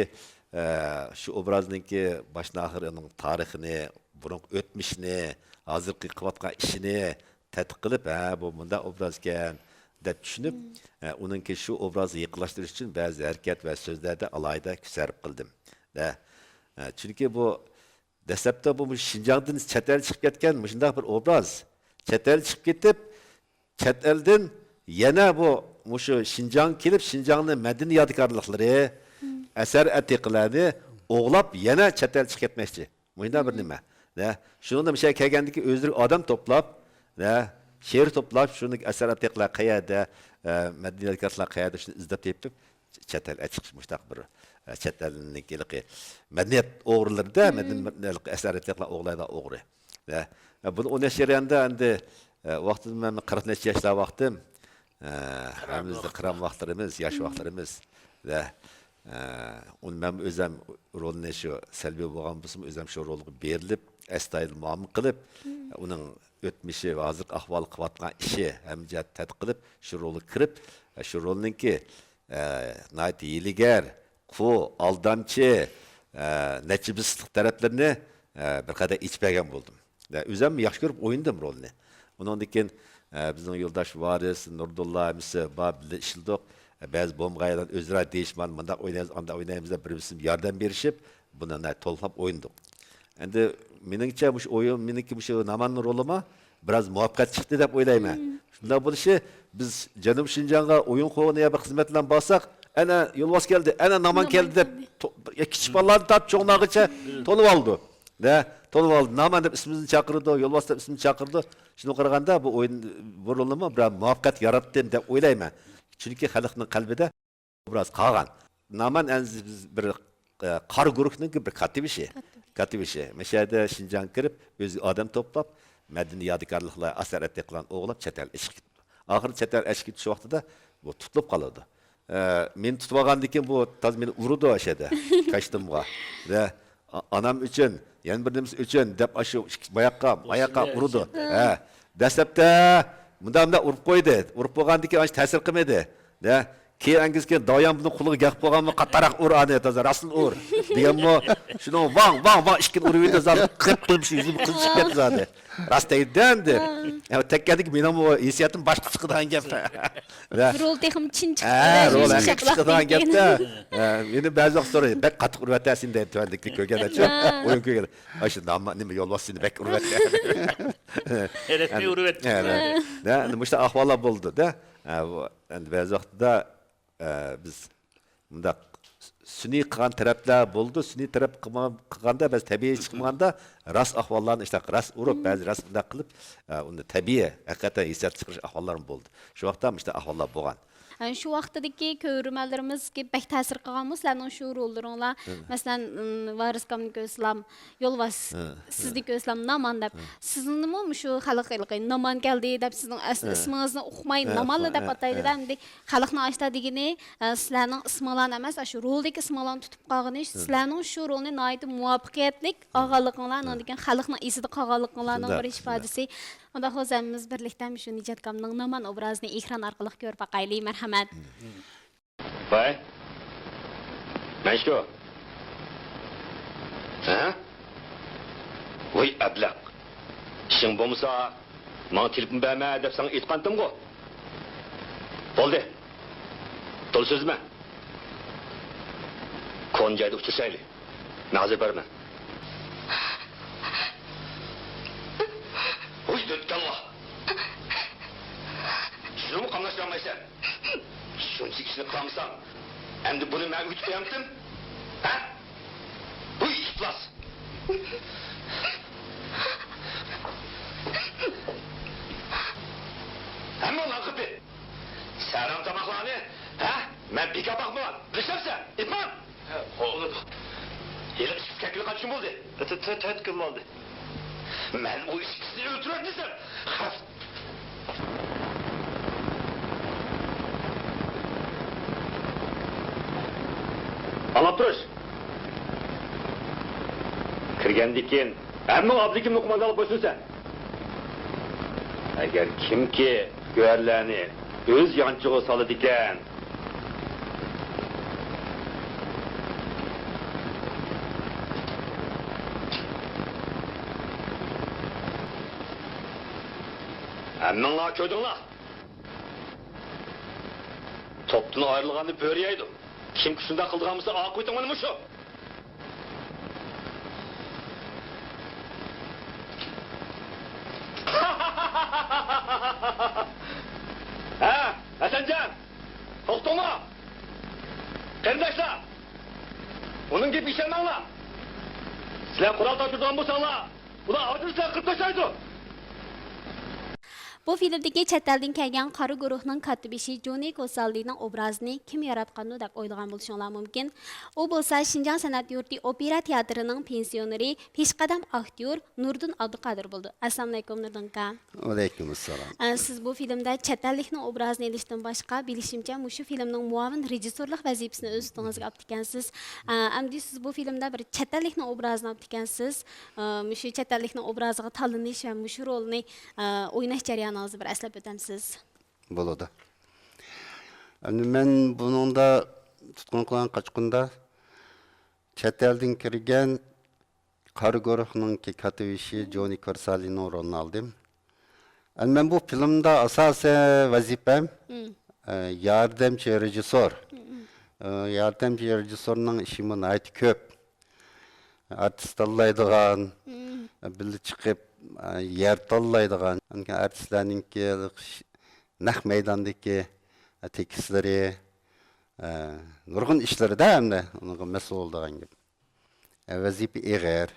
ئە، شۇ ئوبرازنىڭكى باشتىن ئاخىرىنىڭ تارىخىنى، بۇرۇنقى ئۆتمۈشىنى، ھازىرقى قىلىۋاتقان ئىشىنى تەتقىق قىلىپ، ھە، بۇ مۇنداق ئوبراز ئىكەن دەپ چۈشىنىپ، ئە، ئۇنىڭكى شۇ ئوبرازغا يېقىنلاشتۇرۇش ئۈچۈن بەزى ھەرىكەت ۋە سۆزلەردە ئالاھىدە كۈچ سەرپ قىلدىم. ۋە، ئە، چۈنكى بۇ دەسلەپتە بۇ شىنجاڭدىن چەت ئەلگە چىقىپ كەتكەن مۇشۇنداق بىر ئوبراز. چەت ئەلگە چىقىپ كېتىپ، چەت ئەلدىن يەنە بۇ، مۇشۇ شىنجاڭغا كېلىپ، شىنجاڭنى مەدەنىي يادىكارلىقلىرى، ئەسەر ئەتىقىلەرنى ئوغلاپ، يەنە چەت ئەلگە چىقىپ كەتمەكچى. مۇشۇنداق بىر نېمە. نە، شۇنىڭدا مۇشۇ يەرگە كەلگەندىكى ئۆزلىرى ئادەم توپلاپ، نە، شېئىر توپلاپ، شۇنى ئەسەر ئەتىقىلەر قەيەردە، ئە، مەدەنىي يادىكارلىقلار قەيەردە، شۇنى ئىزدەپ تېپىپ، چەت ئەلگە چىقىش مۇشۇنداق بىر، ئە، چەت ئەلنىڭكى ھېلىقى مەدەنىيەت ئوغرىلىرىدا، مەدەنىي ئەسەر ئەتىقىلەر ئوغرىلايدىغان ئوغرى. نە، بۇنى ئويناش جەريانىدا ئەمدى، ئە، ۋاقتىدا مەن قىرىق نەچچە ياشلار ۋاقتىم. ئە، ھەممىمىزدە قىران ۋاقىتلىرىمىز، ياش ۋاقىتلىرىمىز. ۋە، ئە، ئۇنى مەن ئۆزەم رولنى شۇ سەلبىي بولغان بولسىمۇ، ئۆزەم شۇ رولغا بېرىلىپ، ئەستايىدىل مۇئامىلە قىلىپ، ئۇنىڭ ئۆتمۈشى ۋە ھازىرقى ئەھۋالى، قىلىۋاتقان ئىشى ھەممە جەھەتتە تەتقىق قىلىپ، شۇ رولغا كىرىپ، شۇ رولنىڭكى، ئە، ناھايىتى ھىيلىگەر، قۇ، ئالدامچى، ئە، نەچچە بېسىقلىق تەرەپلىرىنى، ئە، بىر قەدەر ئېچىپ بەرگەن بولدۇم. ئە، ئۆزۈم ياخشى كۆرۈپ ئوينىدىم رولنى. ئۇنىڭدىن كېيىن، ئە، بىزنىڭ يولداش ۋارىس، نۇردۇللا ھەممىسى بار، بىللە ئىشلىدۇق. ئە، بەزى بومغايلار ئۆزئارا دېيىشىپ، مانا مۇنداق ئوينايمىز، ئانداق ئوينايمىز دەپ، بىر-بىرسىمىزگە ياردەم بېرىشىپ، بۇنى تولۇقلاپ ئوينىدۇق. ئەمدى مېنىڭچە، مۇشۇ ئويۇن، مېنىڭكى مۇشۇ ناماننىڭ رولىمۇ بىراز مۇۋەپپەقىيەت چىقتى دەپ ئويلايمەن. شۇنداق بولۇشى، بىز جەنۇبىي شىنجاڭغا ئويۇن قويغىنى يا بىر خىزمەت بىلەن بارساق، ئەنە، يولۋاس كەلدى، ئەنە، نامان كەلدى دەپ، تو-، يا كىچىك بالىلاردىن تارتىپ چوڭلارغىچە تولۇۋالىدۇ. نە، تولۇۋالدى. نامان دەپ ئىسمىمىزنى چاقىرىدۇ، يولۋاس دەپ ئىسمىمىزنى چاقىرىدۇ. شۇنىڭغا قارىغاندا، بۇ ئويۇن، بۇ رولنىمۇ بىر مۇۋەپپەقىيەت ياراتتىم دەپ ئويلايمەن. چۈنكى خەلقنىڭ قەلبىدە ئوبراز قالغان. نامان ئەنزى بىز بىر، ئە، قارا گۇرۇھنىڭكى بىر كاتتىبېشى. كاتتىبېشى. مەشەدە شىنجاڭغا كىرىپ، ئۆزىگە ئادەم توپلاپ، مەدەنىي يادىكارلىقلار، ئەسەر ئەتىقىلەرنى ئوغرىلاپ، چەت ئەلگە ئېچىپ كېتىپتۇ. ئاخىرى چەت ئەلگە ئېچىپ كېتىش ۋاقتىدا بۇ تۇتۇلۇپ قالىدۇ. ئە، مېنى تۇتۇپ ئالغاندىن كېيىن بۇ تاز مېنى ئۇرىدۇ ئاشۇ يەردە، كاشتىمغا. ۋە ئا-، ئانام ئۈچۈن، يەنە بىر نېمىسى ئۈچۈن دەپ، ئاشۇ ئىككى ماياققا، ماياققا ئۇرىدۇ. ھە. دەسلەپتە مۇنداق، مۇنداق ئۇرۇپ قويدى. ئۇرۇپ بولغاندىن كېيىن ئاشۇ تەسىر قىلمىدى. ھە. كېيىن ئەنگىز كېيىن داۋيان بۇنىڭ قۇلىقىغا گەپ قىلغانمۇ، قاتتىقراق ئۇر ئانى، تازا راستىن ئۇر دېگەنمۇ، شۇنىڭ ۋاڭ، ۋاڭ، ۋاڭ ئىككىنى ئۇرۇۋېتىپ، زادى قىپقىزىل، يۈزۈم قىزىپ كەتتى زادى. راست دەيدۇ ئەمدى. ھە. ئەمما تەگكەندىن كېيىن مېنىڭمۇ ھېسسىياتىم باشقا چىقىدىغان گەپ. ھە. رول تېخىمۇ چىن چىقتى. ھە، رول چىن چىقىدىغان گەپتە. ھە، مېنى بەزى ۋاقىت سورايدۇ، بەك قاتتىق ئۇرۇۋەتتى سېنى دەيدۇ، تۆۋەندىكى كۆرگەندە. ھە. ئويۇن كۆرگەندە. ئاشۇ ناما-، نېمە يولۋاس سېنى بەك ئۇرۇۋەتتى. ھە، ھە. ئەنە مۇشۇنداق ئەھۋاللار بولىدۇ-دە. ھە، بۇ ئەمدى بەزى ۋاقىتتا ئە، بىز مۇنداق سۈنئىي قىلغان تەرەپلەر بولىدۇ. سۈنئىي تەرەپ قىلما-، قىلغاندا، بەزى تەبىئىي چىقمىغاندا، راست ئەھۋاللارنى ئىشتە راست ئۇرۇپ، بەزى راست مۇنداق قىلىپ، ئە، ئۇنى تەبىئىي، ھەقىقەتەن ھېسسىيات چىقىرىش ئەھۋاللارمۇ بولدى. شۇ ۋاقىتتا مۇشۇنداق ئەھۋاللار بولغان. ئە، شۇ ۋاقىتتىكى كۆرۈرمەنلىرىمىزگە بەك تەسىر قىلغانمۇ سىلەرنىڭ شۇ روللىرىڭلار؟ مەسىلەن، ئىم، ۋارىس ئاكامنى كۆرسىلام، يولۋاس، سىزنى كۆرسىلام، نامان دەپ. سىزنىمۇ مۇشۇ خەلق ھېلىقى نامان كەلدى دەپ سىزنىڭ ئەس-، ئىسمىڭىزنى ئۇقماي نامانلا دەپ ئاتايدۇ-دە. ئەمدى خەلقنىڭ ئاشتا دېگىنى، ئە، سىلەرنىڭ ئىسمىڭلارنى ئەمەس، ئاشۇ رولدىكى ئىسمىڭلارنى تۇتۇپ قالغىنى، سىلەرنىڭ شۇ رولنى ناھايىتى مۇۋەپپەقىيەتلىك ئالغانلىقىڭلار، ئاندىن كېيىن خەلقنىڭ ئېسىدە قالغانلىقىڭلارنىڭ بىر ئىپادىسى. ئۇنداق بولسا ھەممىمىز بىرلىكتە شۇ نىجات ئاكامنىڭ نامان ئوبرازىنى ئېكران ئارقىلىق كۆرۈپ باقايلى. مەرھەمەت. ۋاي، مەن شۇ. ھە؟ ۋاي ئەبلەخ. ئىشىڭ بولمىسا، ماڭا تېلېفون بەرمە دەپ ساڭا ئېيتقانتىمغۇ؟ بولدى. تولا سۆزلىمە. كونا جايدا ئۇچرىشايلى. مەن ھازىر بارىمەن. ھۇي، دۆتكاللا! شۇنىمۇ قاملاشتۇرالمايسەن؟ شۇنچە ئىشنى قىلالمىساڭ، ئەمدى بۇنى مەن ئۆگىتىپ قويامتىم؟ ھە؟ ۋۇي ئىپلاس! ھەممىڭلار قېپى! سەرام تاماقلارنى، ھە؟ مەن بىكار باقمىغان، بىلىشەمسەن؟ ئېيتماڭ! ھە، بولىدۇ. ھېلىقى ئىككىسى كەتكىلى قانچە كۈن بولدى؟ تۆ-، تۆ-، تۆت كۈن بولدى. مەن ئۇ ئىككىسىنى ئۆلتۈرەر دېسەم، خەپ. ئاڭلاپ تۇرۇش. كىرگەندىن كېيىن ھەممىڭ ئابلىكىمنى قوماندانلىق بويسۇنىسەن. ئەگەر كىمكى گۆھەرلەرنى ئۆز يانچۇقىغا سالىدىكەن، ھەممىڭلار كۆردۈڭلار. توپتىن ئايرىلغاننى بۆرە يەيدۇ. كىمكى شۇنداق قىلىدىغان بولسا، ئاقىۋىتىڭ مانا مۇشۇ. ھە، ھەسەنجان! توختاڭلار! قېرىنداشلار! ئۇنىڭ گېپىگە ئىشەنمەڭلار! سىلەر قورال تارتىدىغان بولساڭلار، ئۇلار ئاجرىسا قىرىپ تاشلايدۇ! بۇ فىلىمدىكى چەت ئەلدىن كەلگەن قارا گۇرۇھنىڭ كاتتىبېشى جونى كوساللىنىڭ ئوبرازىنى كىم ياراتقاندۇ دەپ ئويلىغان بولۇشۇڭلار مۇمكىن. ئۇ بولسا شىنجاڭ سەنئەت يۇرتى ئوپېرا تېئاترىنىڭ پېنسىيونېرى، پېشقەدەم ئاكتيور نۇردىن ئابدۇقادىر بولىدۇ. ئەسسالامۇئەلەيكۇم، نۇردىن ئاكا. ۋەئەلەيكۇمۇسسالام. ئە، سىز بۇ فىلىمدە چەت ئەللىكنىڭ ئوبرازىنى ئېلىشتىن باشقا، بىلىشىمچە، مۇشۇ فىلىمنىڭ مۇئاۋىن رېژىسسورلۇق ۋەزىپىسىنى ئۆز ئۈستىڭىزگە ئاپتىكەنسىز. ئە، ئەمدى سىز بۇ فىلىمدا بىر چەت ئەللىكنىڭ ئوبرازىنى ئاپتىكەنسىز. ئە، مۇشۇ چەت ئەللىكنىڭ ئوبرازىغا تاللىنىش ۋە مۇشۇ رولنى، ئە، ئويناش جەريانىڭىزنى بىر ئەسلەپ ئۆتەمسىز؟ بولىدۇ. ئەمدى مەن بۇنىڭدا تۇتقۇن قىلغان قاچقۇندا چەت ئەلدىن كىرگەن قارا گۇرۇھنىڭكى كاتتىبېشى جونى كورسالىنىڭ رولىنى ئالدىم. ئەمدى مەن بۇ فىلىمدا ئاساسىي ۋەزىپەم، مم. ئە، ياردەمچى رېژىسسور. مم. ئە، ياردەمچى رېژىسسورنىڭ ئىشىمۇ ناھايىتى كۆپ. ئارتىس تاللايدىغان، مم. بىللە چىقىپ، ئە، يەر تاللايدىغان، ئارتىسلارنىڭكى نەق مەيداندىكى، ئە، تېكىستلىرى، ئە، نۇرغۇن ئىشلىرىدا ئەمدى ئۇنىڭغا مەسئۇل بولىدىغان گەپ. ئە، ۋەزىپە ئېغىر.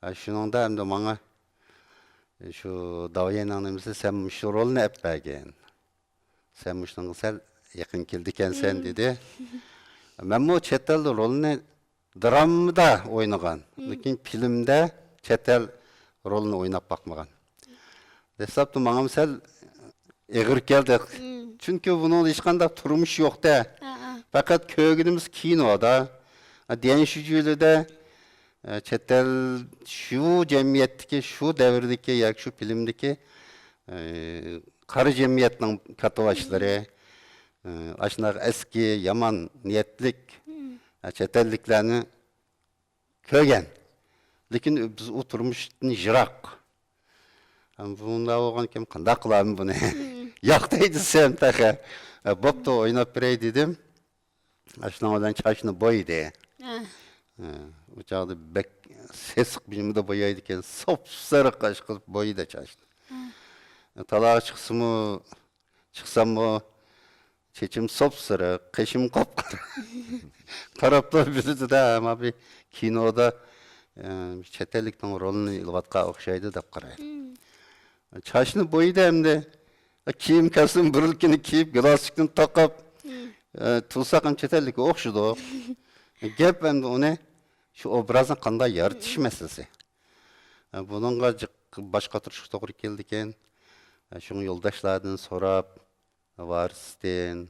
ئە، شۇنىڭدا ئەمدى ماڭا شۇ داۋيەننىڭ نېمىسى، «سەن مۇشۇ رولنى ئەپ بەرگىن. سەن مۇشۇنىڭغا سەل يېقىن كېلىدىكەنسەن» مم. دېدى. مەنمۇ چەت ئەلدە رولنى درامىدا ئوينىغان، مم. لېكىن فىلىمدە چەت ئەل رولىنى ئويناپ باقمىغان. دەسلەپتە ماڭىمۇ سەل ئېغىر كەلدى. مم. چۈنكى بۇنىڭدا ھېچقانداق تۇرمۇش يوق-دە. ھە، ھە. پەقەت كۆرگىنىمىز كىنودا. ديەنشىجۈلىدە، ئە، چەت ئەل، شۇ جەمئىيەتتىكى، شۇ دەۋردىكى ياكى شۇ فىلىمدىكى، ئە، قارا جەمئىيەتنىڭ كاتتىباشلىرى، ئە، ئاشۇنداق ئەسكى، يامان نىيەتلىك، مم. ئە، چەت ئەللىكلەرنى كۆرگەن. لېكىن بىز ئۇ تۇرمۇشتىن يىراق. ھەم بۇنداق بولغانكىن قانداق قىلارمەن بۇنى؟ مم. ياق دەي دېسەم تېخى. ئە، بوپتۇ، ئويناپ بېرەي دېدىم. ئاشۇنىڭ بىلەن چاچنى بويىدى. ئە. ئە، ئۇ چاغدا بەك سېسىق بىنىمدا بويايدىكەن، ساپسېرىق ئاشقىلىپ بويىدى چاچنى. ئە. تالاغا چىقسىمۇ، چىقساممۇ، چېچىم ساپسېرىق، قېشىم قاپقارا. قاراپلا بىلىدۇ-دە، ئەمما بىر كىنودا، ئە، چەت ئەللىكنىڭ رولىنى ئېلىۋاتقان ئوخشايدۇ دەپ قارايدۇ. مم. چاچنى بويىدى ئەمدى. كىيىم كەلسۇن بىرلىكىنى كىيىپ، گالستۇكنى تاقاپ، مم. ئە، تۇرساق ھەم چەت ئەللىككە ئوخشىدۇق. گەپ ئەمدى ئۇنى، شۇ ئوبرازنى قانداق يارىتىش مم. مەسىلىسى. ئە، بۇنىڭغا جىق باش قاتۇرۇشقا توغرا كېلىدىكەن. ئە، شۇڭا يولداشلاردىن سوراپ، ۋارىستىن،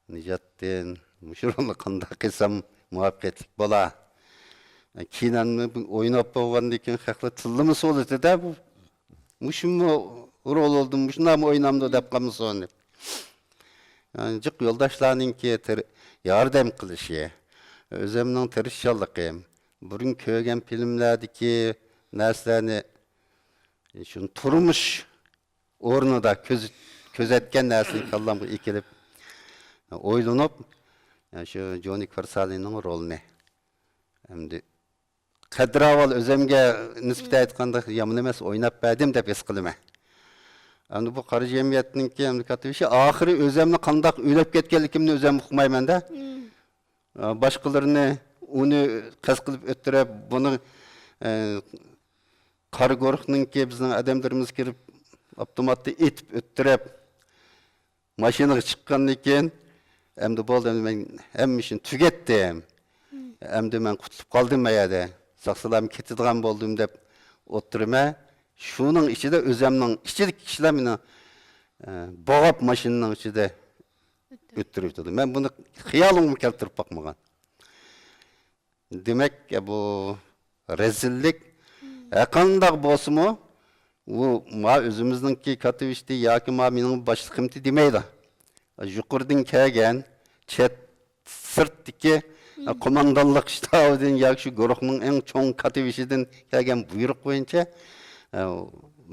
نىجاتتىن، مۇشۇ رولنى قانداق قىلسام مۇۋەپپەقىيەتلىك بولا؟ كېيىن ئەمدى ئويناپ بولغاندىن كېيىن خەقلەر تىللىمۇ سولىدى-دە، بۇ مۇشۇمۇ رول بولدى، مۇشۇنداقمۇ ئوينامدۇ دەپ قالمىسۇن دەپ. يەنى جىق يولداشلارنىڭكى تىر-، ياردەم قىلىشى، ئۆزۈمنىڭ تىرىشچانلىقىم، بۇرۇن كۆرگەن فىلىملەردىكى نەرسىلەرنى، شۇ تۇرمۇش ئورنىدا كۆز-، كۆزەتكەن نەرسىنى كاللامغا ئېكىلىپ، ئويلىنىپ، شۇ جونى كورسالىنىڭ رولىنى ئەمدى قەدىر ئەھۋال ئۆزۈمگە نىسبەتەن ئېيتقاندا يامان ئەمەس ئويناپ بەردىم دەپ ھېس قىلىمەن. ئەمدى بۇ قارا جەمئىيەتنىڭكى ئەمدى كاتتىبېشى ئاخىرى ئۆزۈمنى قانداق ئۆلۈپ كەتكەنلىكىمنى ئۆزۈم ئۇقمايمەن-دە. مم. ئە، باشقىلىرىنى ئۇنى قەست قىلىپ ئۆتتۈرۈپ، بۇنى، ئە، قارا گۇرۇھنىڭكى بىزنىڭ ئادەملىرىمىز كىرىپ، ئاپتوماتتا ئېتىپ ئۆتتۈرۈپ، ماشىنىغا چىققاندىن كېيىن، ئەمدى بولدى، ئەمدى مەن ھەممە ئىشنى تۈگەتتىم. ئەمدى مەن قۇتۇلۇپ قالدىم ئەيەدە. ساقچىلارمۇ كېتىدىغان بولدۇم دەپ ئولتۇرىمەن. شۇنىڭ ئىچىدە ئۆزەمنىڭ ئىچىدىكى كىشىلەر مېنى، ئە، بوغاپ ماشىنىنىڭ ئىچىدە ئۆتتۈرۈۋېتىدۇ. مەن بۇنى خىيالىمغىمۇ كەلتۈرۈپ باقمىغان. دېمەك، بۇ رەزىللىك ھەرقانداق بولسىمۇ، ئۇ ما ئۆزىمىزنىڭكى كاتتىۋېشتى ياكى ما مېنىڭ باشلىقىمتى دېمەيدۇ. يۇقىرىدىن كەلگەن چەت سىرتتىكى قوماندانلىق شتابىدىن ياكى شۇ گۇرۇھنىڭ ئەڭ چوڭ كاتتىۋېشىدىن كەلگەن بۇيرۇق بويىچە، ئە،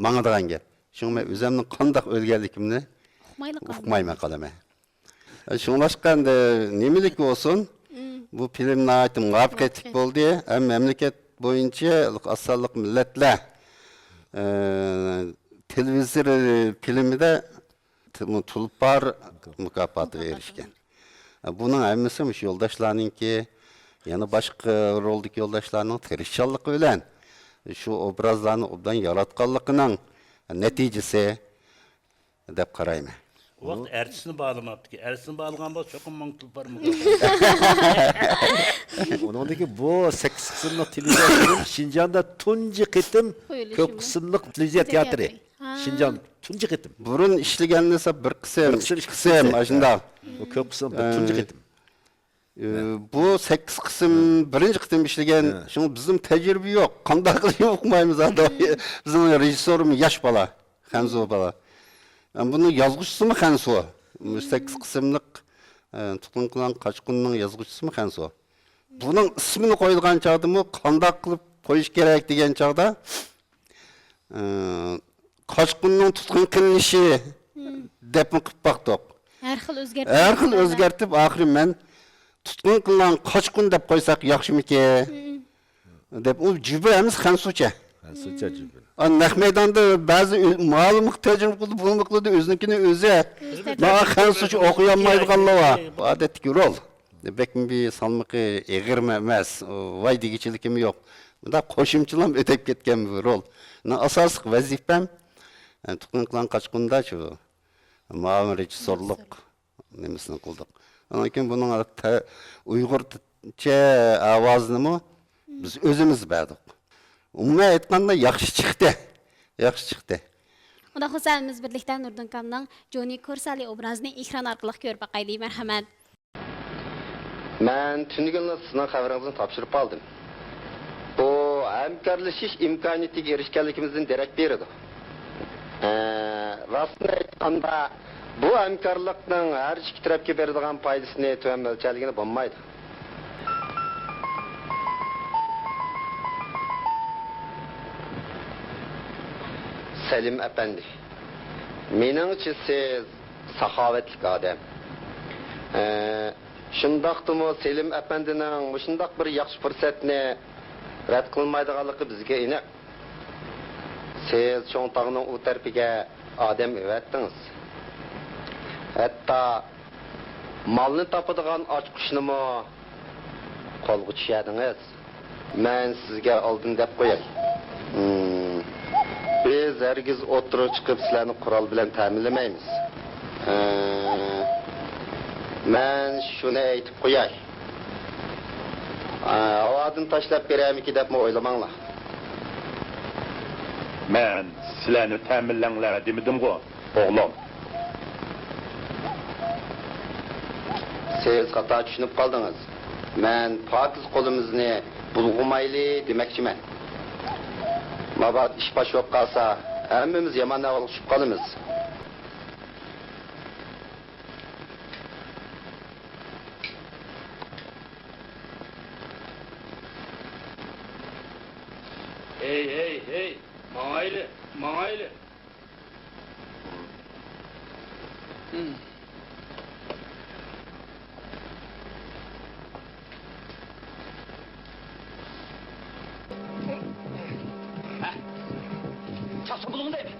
ماڭىدىغان گەپ. شۇڭا مەن ئۆزۈمنىڭ قانداق ئۆلگەنلىكىمنى ئۇقمايلا قالدىم. ئۇقمايمەن قالىمەن. شۇڭلاشقا ئەمدى نېمىلىك بولسۇن، بۇ فىلىم ناھايىتى مۇۋەپپەقىيەتلىك بولدى. ھەم مەملىكەت بويىچە ئاز سانلىق مىللەتلەر، ئە، تېلېۋىزور فىلىمىدە تۇلپار مۇكاپاتىغا ئېرىشكەن. بۇنىڭ ھەممىسى مۇشۇ يولداشلارنىڭكى، يەنە باشقا رولدىكى يولداشلارنىڭ تىرىشچانلىقى بىلەن شۇ ئوبرازلارنى ئوبدان ياراتقانلىقىنىڭ نەتىجىسى دەپ قارايمەن. ئۇ ۋاقىت ئەرتىسىنى باھالىماپتىكەن. ئەرتىسىنى باھالىغان بولسا، چوقۇم ماڭا تۇلپار مۇكاپاتى. ئۇنىڭدىكى بۇ سەككىز قىسىملىق تېلېۋىزىيە فىلىم شىنجاڭدا تۇنجى قېتىم قويۇلۇشىمۇ. كۆپ قىسىملىق تېلېۋىزىيە تېئاتىرى. ھا. شىنجاڭ تۇنجى قېتىم. بۇرۇن ئىشلىگەنلىسا بىر قىسىم، بىر قىسىم، ئىككى ئىككى قىسىم، قىسىم. ئاشۇنداق. بۇ كۆپ قىسىم، بۇ ئە، تۇنجى قېتىم. ئى، بۇ سەككىز قىسىم بىرىنچى قېتىم ئىشلىگەن، ھە. شۇڭا بىزنىڭ تەجرىبە يوق. قانداق قىلىپ ئۇقمايمىز ھازىر. بىزنىڭ رېژىسسورىمۇ ياش بالا، خەنزۇ بالا. ئە، بۇنىڭ يازغۇچىسىمۇ خەنزۇ. بۇ سەككىز قىسىملىق، ئە، تۇتقۇن قىلغان قاچقۇننىڭ يازغۇچىسىمۇ خەنزۇ. بۇنىڭ ئىسمىنى قويىدىغان چاغدىمۇ قانداق قىلىپ قويۇش كېرەك دېگەن چاغدا، ئى، قاچقۇننىڭ تۇتقۇن قىلىنىشى دەپمۇ قىلىپ باقتۇق. ھەر خىل ئۆزگەرتىپ ھەر خىل ئۆزگەرتىپ، ئاخىرى مەن تۇتقۇن قىلىنغان قاچقۇن دەپ قويساق ياخشىمىكىن؟ دەپ، ئۇ جۈبە ئەمەس، خەنزۇچە. خەنزۇچە جۈبە. ئا، نەق مەيداندا بەزى ئۆ-، مۇئەللىممۇ تەرجىمە قىلىدۇ، بۇمۇ قىلىدۇ، ئۆزىنىڭكىنى ئۆزى. ماڭا خەنزۇچە ئوقۇيالمايدىغانلار بار. ئادەتتىكى رول. بەكمۇ بىر سالمىقى ئېغىرمۇ ئەمەس، ۋاي دېگۈچىلىكىمۇ يوق. مۇنداق قوشۇمچىلام ئۆتەپ كەتكەن بىر رول. مېنىڭ ئاساسلىق ۋەزىپەم، ئە، تۇتقۇن قىلغان قاچقۇندا شۇ مۇئاۋىن رېژىسسورلۇق نېمىسىنى قىلدۇق. ئاندىن كېيىن بۇنىڭ تە-، ئۇيغۇرچە ئاۋازىنىمۇ بىز ئۆزىمىز بەردۇق. ئومۇمەن ئېيتقاندا ياخشى چىقتى. ياخشى چىقتى. ئۇنداق بولسا ھەممىمىز بىرلىكتە نۇردىن كامنىڭ جونى كورسالى ئوبرازىنى ئېكران ئارقىلىق كۆرۈپ باقايلى، مەرھەمەت. مەن تۈنۈگۈنلا سىزنىڭ خەۋىرىڭىزنى تاپشۇرۇپ ئالدىم. بۇ ھەمكارلىشىش ئىمكانىيىتىگە ئېرىشكەنلىكىمىزدىن دېرەك بېرىدۇ. ئە، راستىنى ئېيتقاندا، بۇ ھەمكارلىقنىڭ ھەر ئىككى تەرەپكە بېرىدىغان پايدىسىنى تۆۋەن مۆلچەرلىگىلى بولمايدۇ. سەلىم ئەپەندى، مېنىڭچە سىز ساخاۋەتلىك ئادەم. ئە، شۇنداقتىمۇ سېلىم ئەپەندىنىڭ مۇشۇنداق بىر ياخشى پۇرسەتنى رەت قىلمايدىغانلىقى بىزگە ئېنىق. سىز چوڭ تاغنىڭ ئۇ تەرىپىگە ئادەم ئەۋەتتىڭىز. ھەتتا مالنى تاپىدىغان ئاچقۇچنىمۇ قولغا چۈشۈردىڭىز. مەن سىزگە ئالدىن دەپ قوياي. ھىم. بىز ھەرگىز ئوتتۇرىغا چىقىپ سىلەرنى قورال بىلەن تەمىنلىمەيمىز. ھە. مەن شۇنى ئېيتىپ قوياي. ھە، ھاۋادىن تاشلاپ بېرەرمىكى دەپمۇ ئويلىماڭلار. مەن سىلەرنى تەمىنلەڭلار دېمىدىمغۇ، ئوغلۇم؟ سىز خاتا چۈشىنىپ قالدىڭىز. مەن پاكىز قولىمىزنى بۇلغىمايلى دېمەكچىمەن. مابات ئىش پاش بولۇپ قالسا، ھەممىمىز يامان ئەھۋالغا چۈشۈپ قالىمىز. ھەي، ھەي، ھەي، ماڭايلى، ماڭايلى. چاقچاق بولۇڭ دەيمەن.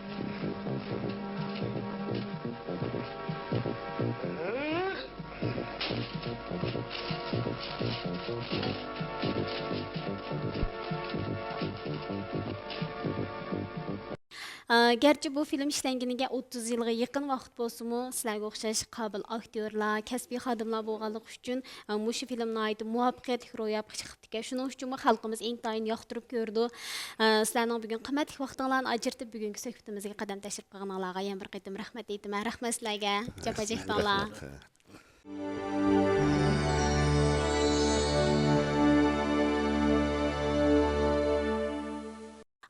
ئە، گەرچە بۇ فىلىم ئىشلەنگىنىگە ئوتتۇز يىلغا يېقىن ۋاقىت بولسىمۇ، سىلەرگە ئوخشاش قابىل ئاكتيورلار، كەسپىي خادىملار بولغانلىقى ئۈچۈن، ئە، مۇشۇ فىلىم ناھايىتى مۇۋەپپەقىيەتلىك روياپقا چىقىپتىكەن. شۇنىڭ ئۈچۈنمۇ خەلقىمىز ئىنتايىن ياقتۇرۇپ كۆرىدۇ. ئە، سىلەرنىڭ بۈگۈن قىممەتلىك ۋاقتىڭلارنى ئاجرىتىپ، بۈگۈنكى سۆھبىتىمىزگە قەدەم تەشرىپ قىلغىنىڭلارغا يەنە بىر قېتىم رەھمەت ئېيتىمەن. رەھمەت سىلەرگە. جاپا چەكتىڭلار.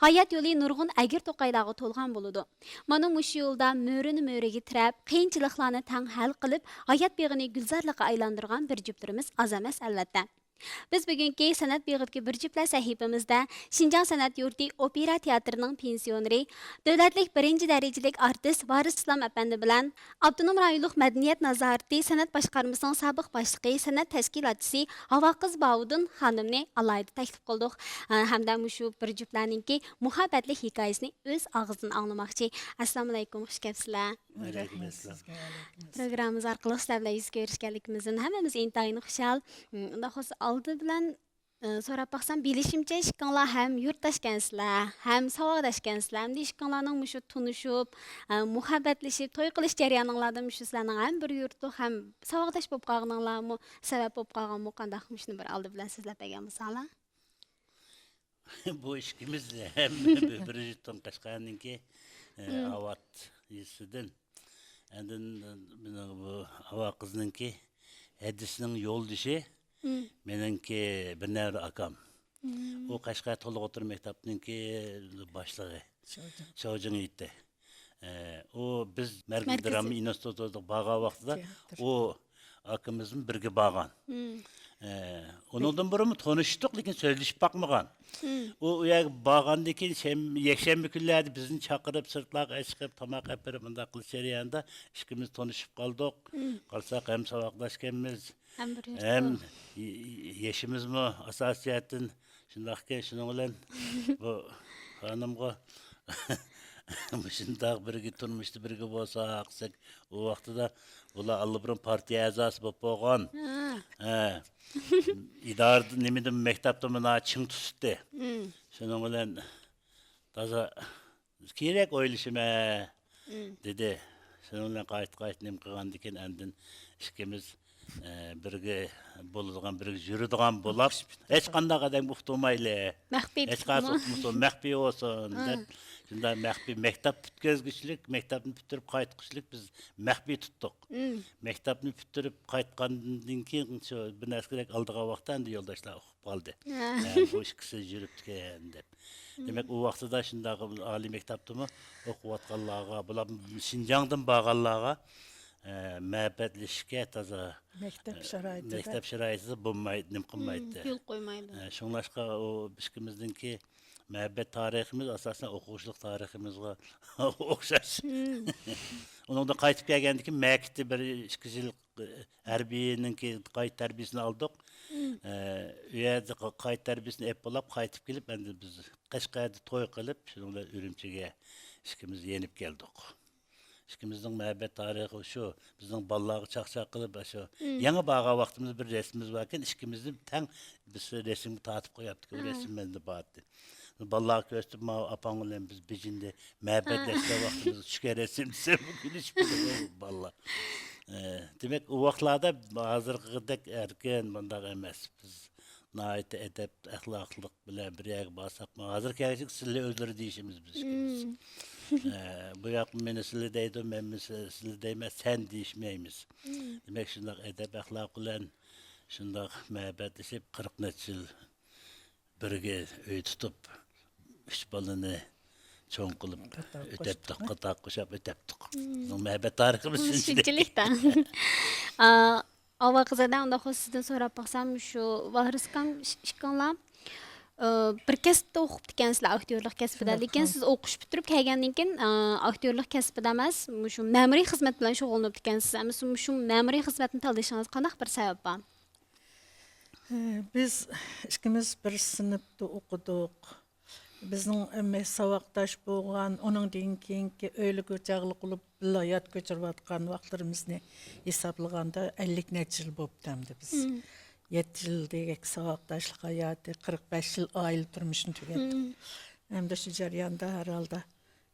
ھايات يولى نۇرغۇن ئەگىر-توقايلارغا تولغان بولىدۇ. مانا مۇشۇ يولدا مۆرىنى مۆرىگە تىرەپ، قىيىنچىلىقلارنى تەڭ ھەل قىلىپ، ھايات بېغىنى گۈلزارلىققا ئايلاندۇرغان بىر جۈپلىرىمىز ئاز ئەمەس، ئەلۋەتتە. بىز بۈگۈنكى سەنئەت بېغىدىكى بىر جۈپلەر سەھىپىمىزدە شىنجاڭ سەنئەت يۇرتى ئوپېرا تىياتىرىنىڭ پېنسىيونېرى، دۆلەتلىك بىرىنچى دەرىجىلىك ئارتىس ۋارىس ئىسلام ئەپەندى بىلەن ئاپتونوم رايونلۇق مەدەنىيەت نازارىتى سەنئەت باشقارمىسىنىڭ سابىق باشلىقى، سەنئەت تەشكىلاتچىسى ھاۋاقىز باۋۇدۇن خانىمنى ئالاھىدە تەكلىپ قىلدۇق. ھە، ھەمدە مۇشۇ بىر جۈپلەرنىڭكى مۇھەببەتلىك ھېكايىسىنى ئۆز ئاغزىدىن ئاڭلىماقچى. ئەسسالامۇئەلەيكۇم، خۇش كەپسىلەر. ۋەئەلەيكۇم ئەسسالام. پروگراممىمىز ئارقىلىق سىلەر بىلەن يۈز كۆرۈشكەنلىكىمىزدىن ھەممىمىز ئىنتايىن خۇشال. ئۇنداق بولسا ئالدى بىلەن ئى، سوراپ باقسام، بىلىشىمچە، ئىككىڭلار ھەم يۇرتداشكەنسىلەر، ھەم ساۋاقداشكەنسىلەر. ئەمدى ئىككىڭلارنىڭ مۇشۇ تونۇشۇپ، ئە، مۇھەببەتلىشىپ، توي قىلىش جەريانىڭلاردا مۇشۇ سىلەرنىڭ ھەم بىر يۇرتلۇق، ھەم ساۋاقداش بولۇپ قالغىنىڭلارمۇ سەۋەب بولۇپ قالغانمۇ قانداق؟ مۇشۇنى بىر ئالدى بىلەن سۆزلەپ بەرگەن بولساڭلار. بۇ ئىككىمىز ھەم بىر يۇرتتىن قەشقەرنىڭكى، ئە، ئاۋات يېزىسىدىن. ئاندىن مېنىڭ بۇ ئاۋاقىزنىڭكى ھەدىسىنىڭ يولدىشى، مېنىڭكى بىر نەۋرە ئاكام. ئۇ قەشقەر تولۇق ئوتتۇرا مەكتەپنىڭكى باشلىقى. شاۋجىڭ. شاۋجىڭ ئىتى. ئە، ئۇ بىز مەركىزىي مەركىزىي دراما ئىنستىتۇتىغا بارغان ۋاقتىدا تىياتىر. ئۇ ئاكىمىزمۇ بىرگە بارغان. ئە، ئۇنىڭدىن بۇرۇنمۇ تونۇشتۇق، لېكىن سۆزلىشىپ باقمىغان. ئۇ، ئۇ يەرگە بارغاندىن كېيىن شەم-، يەكشەنبە كۈنلەردە بىزنى چاقىرىپ، سىرتلارغا چىقىپ، تاماق ئەپ بېرىپ، مۇنداق قىلىش جەريانىدا ئىككىمىز تونۇشۇپ قالدۇق. قارىساق، ھەم ساۋاقداشكەنمىز، ھەم بىر ھەم يۇرتتا. ي-، ي-، يېشىمىزمۇ ئاساسىي جەھەتتىن شۇنداقكەن. شۇنىڭ بىلەن بۇ خانىمغا مۇشۇنداق بىرگە، تۇرمۇشتا بىرگە بولساق دېسەك، ئۇ ۋاقتىدا بۇلار ئاللىبۇرۇن پارتىيە ئەزاسى بولۇپ بولغان. ھە. ئىدارىدە، نېمىدە، مەكتەپتە مانا چىڭ تۇتۇتتى. شۇنىڭ بىلەن تازا كېرەك ئويلىشىمەن، دېدى. شۇنىڭ بىلەن قايتا، قايتا نېمە قىلغاندىكىن، ئاندىن ئىككىمىز، ئە، بىرگە بولىدىغان، بىرگە يۈرىدىغان بولاپ، ھېچقانداق ئادەمگە ئۇقتۇرمايلى. مەخپىي ھېچقايسى تۇتۇپمۇ؟ ئۇقمىسۇن، مەخپىي بولسۇن، دەپ، شۇنداق مەخپىي مەكتەپ پۈتكۈزگۈچىلىك، مەكتەپنى پۈتتۈرۈپ قايتقۇچىلىك بىز مەخپىي تۇتتۇق. مەكتەپنى پۈتتۈرۈپ قايتقاندىن كېيىن، شۇ بىر نەرسە كېرەك ئالىدىغان ۋاقىتتا ئەمدى يولداشلار ئۇقۇپ قالدى. ھە، بۇ ئىككىسى يۈرۈپتىكەن دەپ. دېمەك، ئۇ ۋاقتىدا شۇنداق ئالىي مەكتەپتىمۇ ئوقۇۋاتقانلارغا، بۇلار شىنجاڭدىن بارغانلارغا، ئە، مەرىپەتلىشىشكە تازا، مەكتەپ ئە، شارائىتىدا. مەكتەپ شارائىتىدا بولمايدۇ، نېمە قىلمايتتى. يول قويمايدۇ. ئە، شۇڭلاشقا ئۇ ئىككىمىزنىڭكى مەرىپەت تارىخىمىز ئاساسەن ئوقۇغۇچىلىق تارىخىمىزغا ئوخشاش. ئۇنىڭدا قايتىپ كەلگەندىن كېيىن مەكىتتە بىر ئىككى يىل ھەربىينىڭكى قايتا تەربىيىسىنى ئالدۇق. ئە، ئۇ يەردە قا-، قايتا تەربىيىسىنى ئېلىپ بولاپ قايتىپ كېلىپ، ئەمدى بىز قەشقەردە توي قىلىپ، شۇنىڭ بىلەن ئۈرۈمچىگە ئىككىمىز يېنىپ كەلدۇق. ئىككىمىزنىڭ مۇھەببەت تارىخى شۇ. بىزنىڭ بالىلارغا چاقچاق قىلىپ، شۇ يېڭى بارغان ۋاقتىمىزدا بىر رەسىمىمىز باركەن، ئىككىمىزنى تەڭ بىز رەسىمگە تارتىپ قوياتتۇق. ئۇ رەسىم مەندە بار ئىدى. بالىلارغا كۆرسىتىپ، ماۋۇ ئاپاڭ بىلەن بىز بېجىندە مەبەتلەشكەن ۋاقتىمىزدا چۈشكەن رەسىم دېسەم، كۈلۈشۈپ كېتىدۇ بالىلار. ئە، دېمەك، ئۇ ۋاقىتلاردا ھازىرقىدەك ئەركىن، مۇنداق ئەمەس. بىز ناھايىتى ئەدەپ، ئەخلاقلىق بىلەن بىر يەرگە بارساقمۇ، ھازىر كەلگۈچە سىلى ئۆزلىرى دېيىشىمىز بىز ئىككىمىز. ئە، بۇ ياق مېنى سىلى دەيدۇ، مەن سىلى دەيمەن، سەن دېيىشمەيمىز. دېمەك، شۇنداق ئەدەپ، ئەخلاق بىلەن شۇنداق مەھەببەتلىشىپ، قىرىق نەچچە يىل بىرگە ئۆي تۇتۇپ، ئۈچ بالىنى چوڭ قىلىپ ئۆتەپتۇق، قاتار قوشاپ ئۆتەپتۇق. بىزنىڭ مۇھەببەت تارىخىمىز شۇنچىلىك. شۇنچىلىك-تە. ئا، ئاۋۋال قىزىدا ئۇنداق بولسا سىزدىن سوراپ باقسام، شۇ ۋارىسكام ئىش-، ئىككىڭلار، ئا، بىر كەسىپتە ئوقۇپتىكەنسىلەر، ئاكتيورلۇق كەسپىدە. شۇنداق. لېكىن سىز ئوقۇش پۈتتۈرۈپ كەلگەندىن كېيىن، ئا، ئاكتيورلۇق كەسپىدە ئەمەس، مۇشۇ مەمۇرىي خىزمەت بىلەن شۇغۇللىنىپتىكەنسىز. ئەمما مۇشۇ مەمۇرىي خىزمەتنى تاللىشىڭىزغا قانداق بىر سەۋەب بار؟ ئە، بىز ئىككىمىز بىر سىنىپتا ئوقۇدۇق. بىزنىڭ ھەممە ساۋاقداش بولغان، ئۇنىڭدىن كېيىنكى ئۆيلۈك ئوچاقلىق بولۇپ، بىللە ھايات كۆچۈرۈۋاتقان ۋاقىتلىرىمىزنى ھېسابلىغاندا، ئەللىك نەچچە يىل بوپتۇ ئەمدى بىز. يەتتە يىل دېگەك ساۋاقداشلىق ھاياتى، قىرىق بەش يىل ئائىلە تۇرمۇشىنى تۈگەتتۇق. ئەمدى شۇ جەرياندا ھەر ھالدا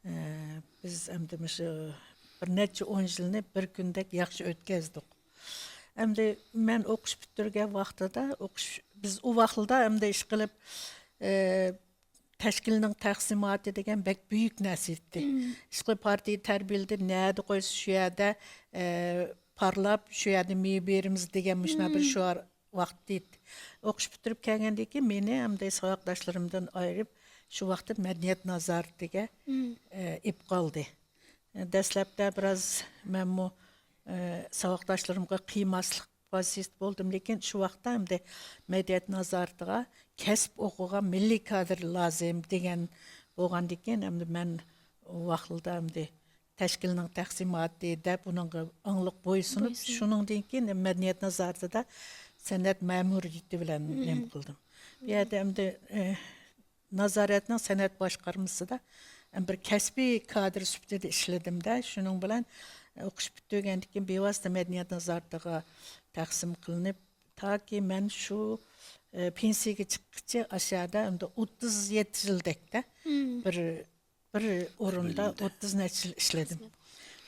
ئە، بىز ئەمدى مۇشۇ بىر نەچچە ئون يىلنى بىر كۈندەك ياخشى ئۆتكەزدۇق. ئەمدى مەن ئوقۇش پۈتتۈرگەن ۋاقتىدا، ئوقۇش، بىز ئۇ ۋاقىتلاردا ئەمدى ئىشقىلىپ، ئە، تەشكىلنىڭ تەقسىماتى دېگەن بەك بۈيۈك نەرسە ئىدى. ئىشقىلىپ پارتىيە تەربىيەلىدى، نەدە قويسا شۇ يەردە، ئە، پارلاپ، شۇ يەردە مېۋە بېرىمىز دېگەن مۇشۇنداق بىر شوئار ۋاقتى ئىدى. ئوقۇش پۈتتۈرۈپ كەلگەندىن كېيىن مېنى ئەمدى ساۋاقداشلىرىمدىن ئايرىپ، شۇ ۋاقىتتا مەدەنىيەت نازارىتىگە، ئە، ئېلىپ قالدى. دەسلەپتە بىراز مەنمۇ، ئە، ساۋاقداشلىرىمغا قىيماسلىق ۋاسىتە بولدۇم، لېكىن شۇ ۋاقىتتا ئەمدى مەدەنىيەت نازارىتىغا كەسىپ ئوقۇغان مىللىي كادىر لازىم دېگەن بولغاندىكىن، ئەمدى مەن ئۇ ۋاقىتلاردا ئەمدى تەشكىلنىڭ تەقسىماتى دەپ ئۇنىڭغا ئاڭلىق بويسۇنۇپ، بويسۇنۇپ. شۇنىڭدىن كېيىن مەدەنىيەت نازارىتىدا سەنئەت مەمۇرىيىتى بىلەن نېمە قىلدىم. بۇ يەردە ئەمدى، ئە، نازارەتنىڭ سەنئەت باشقارمىسىدا بىر كەسپىي كادىر سۈپىتىدە ئىشلىدىم-دە، شۇنىڭ بىلەن ئوقۇش پۈتتۈرگەندىن كېيىن بىۋاسىتە مەدەنىيەت نازارىتىغا تەقسىم قىلىنىپ، تاكى مەن شۇ، ئە، پېنسىيەگە چىققىچە ئاشۇ يەردە ئەمدى ئوتتۇز يەتتە يىلدەكتە بىر، بىر ئورۇندا ئۆتكۈزۈلدى. ئوتتۇز نەچچە يىل ئىشلىدىم. خىزمەت.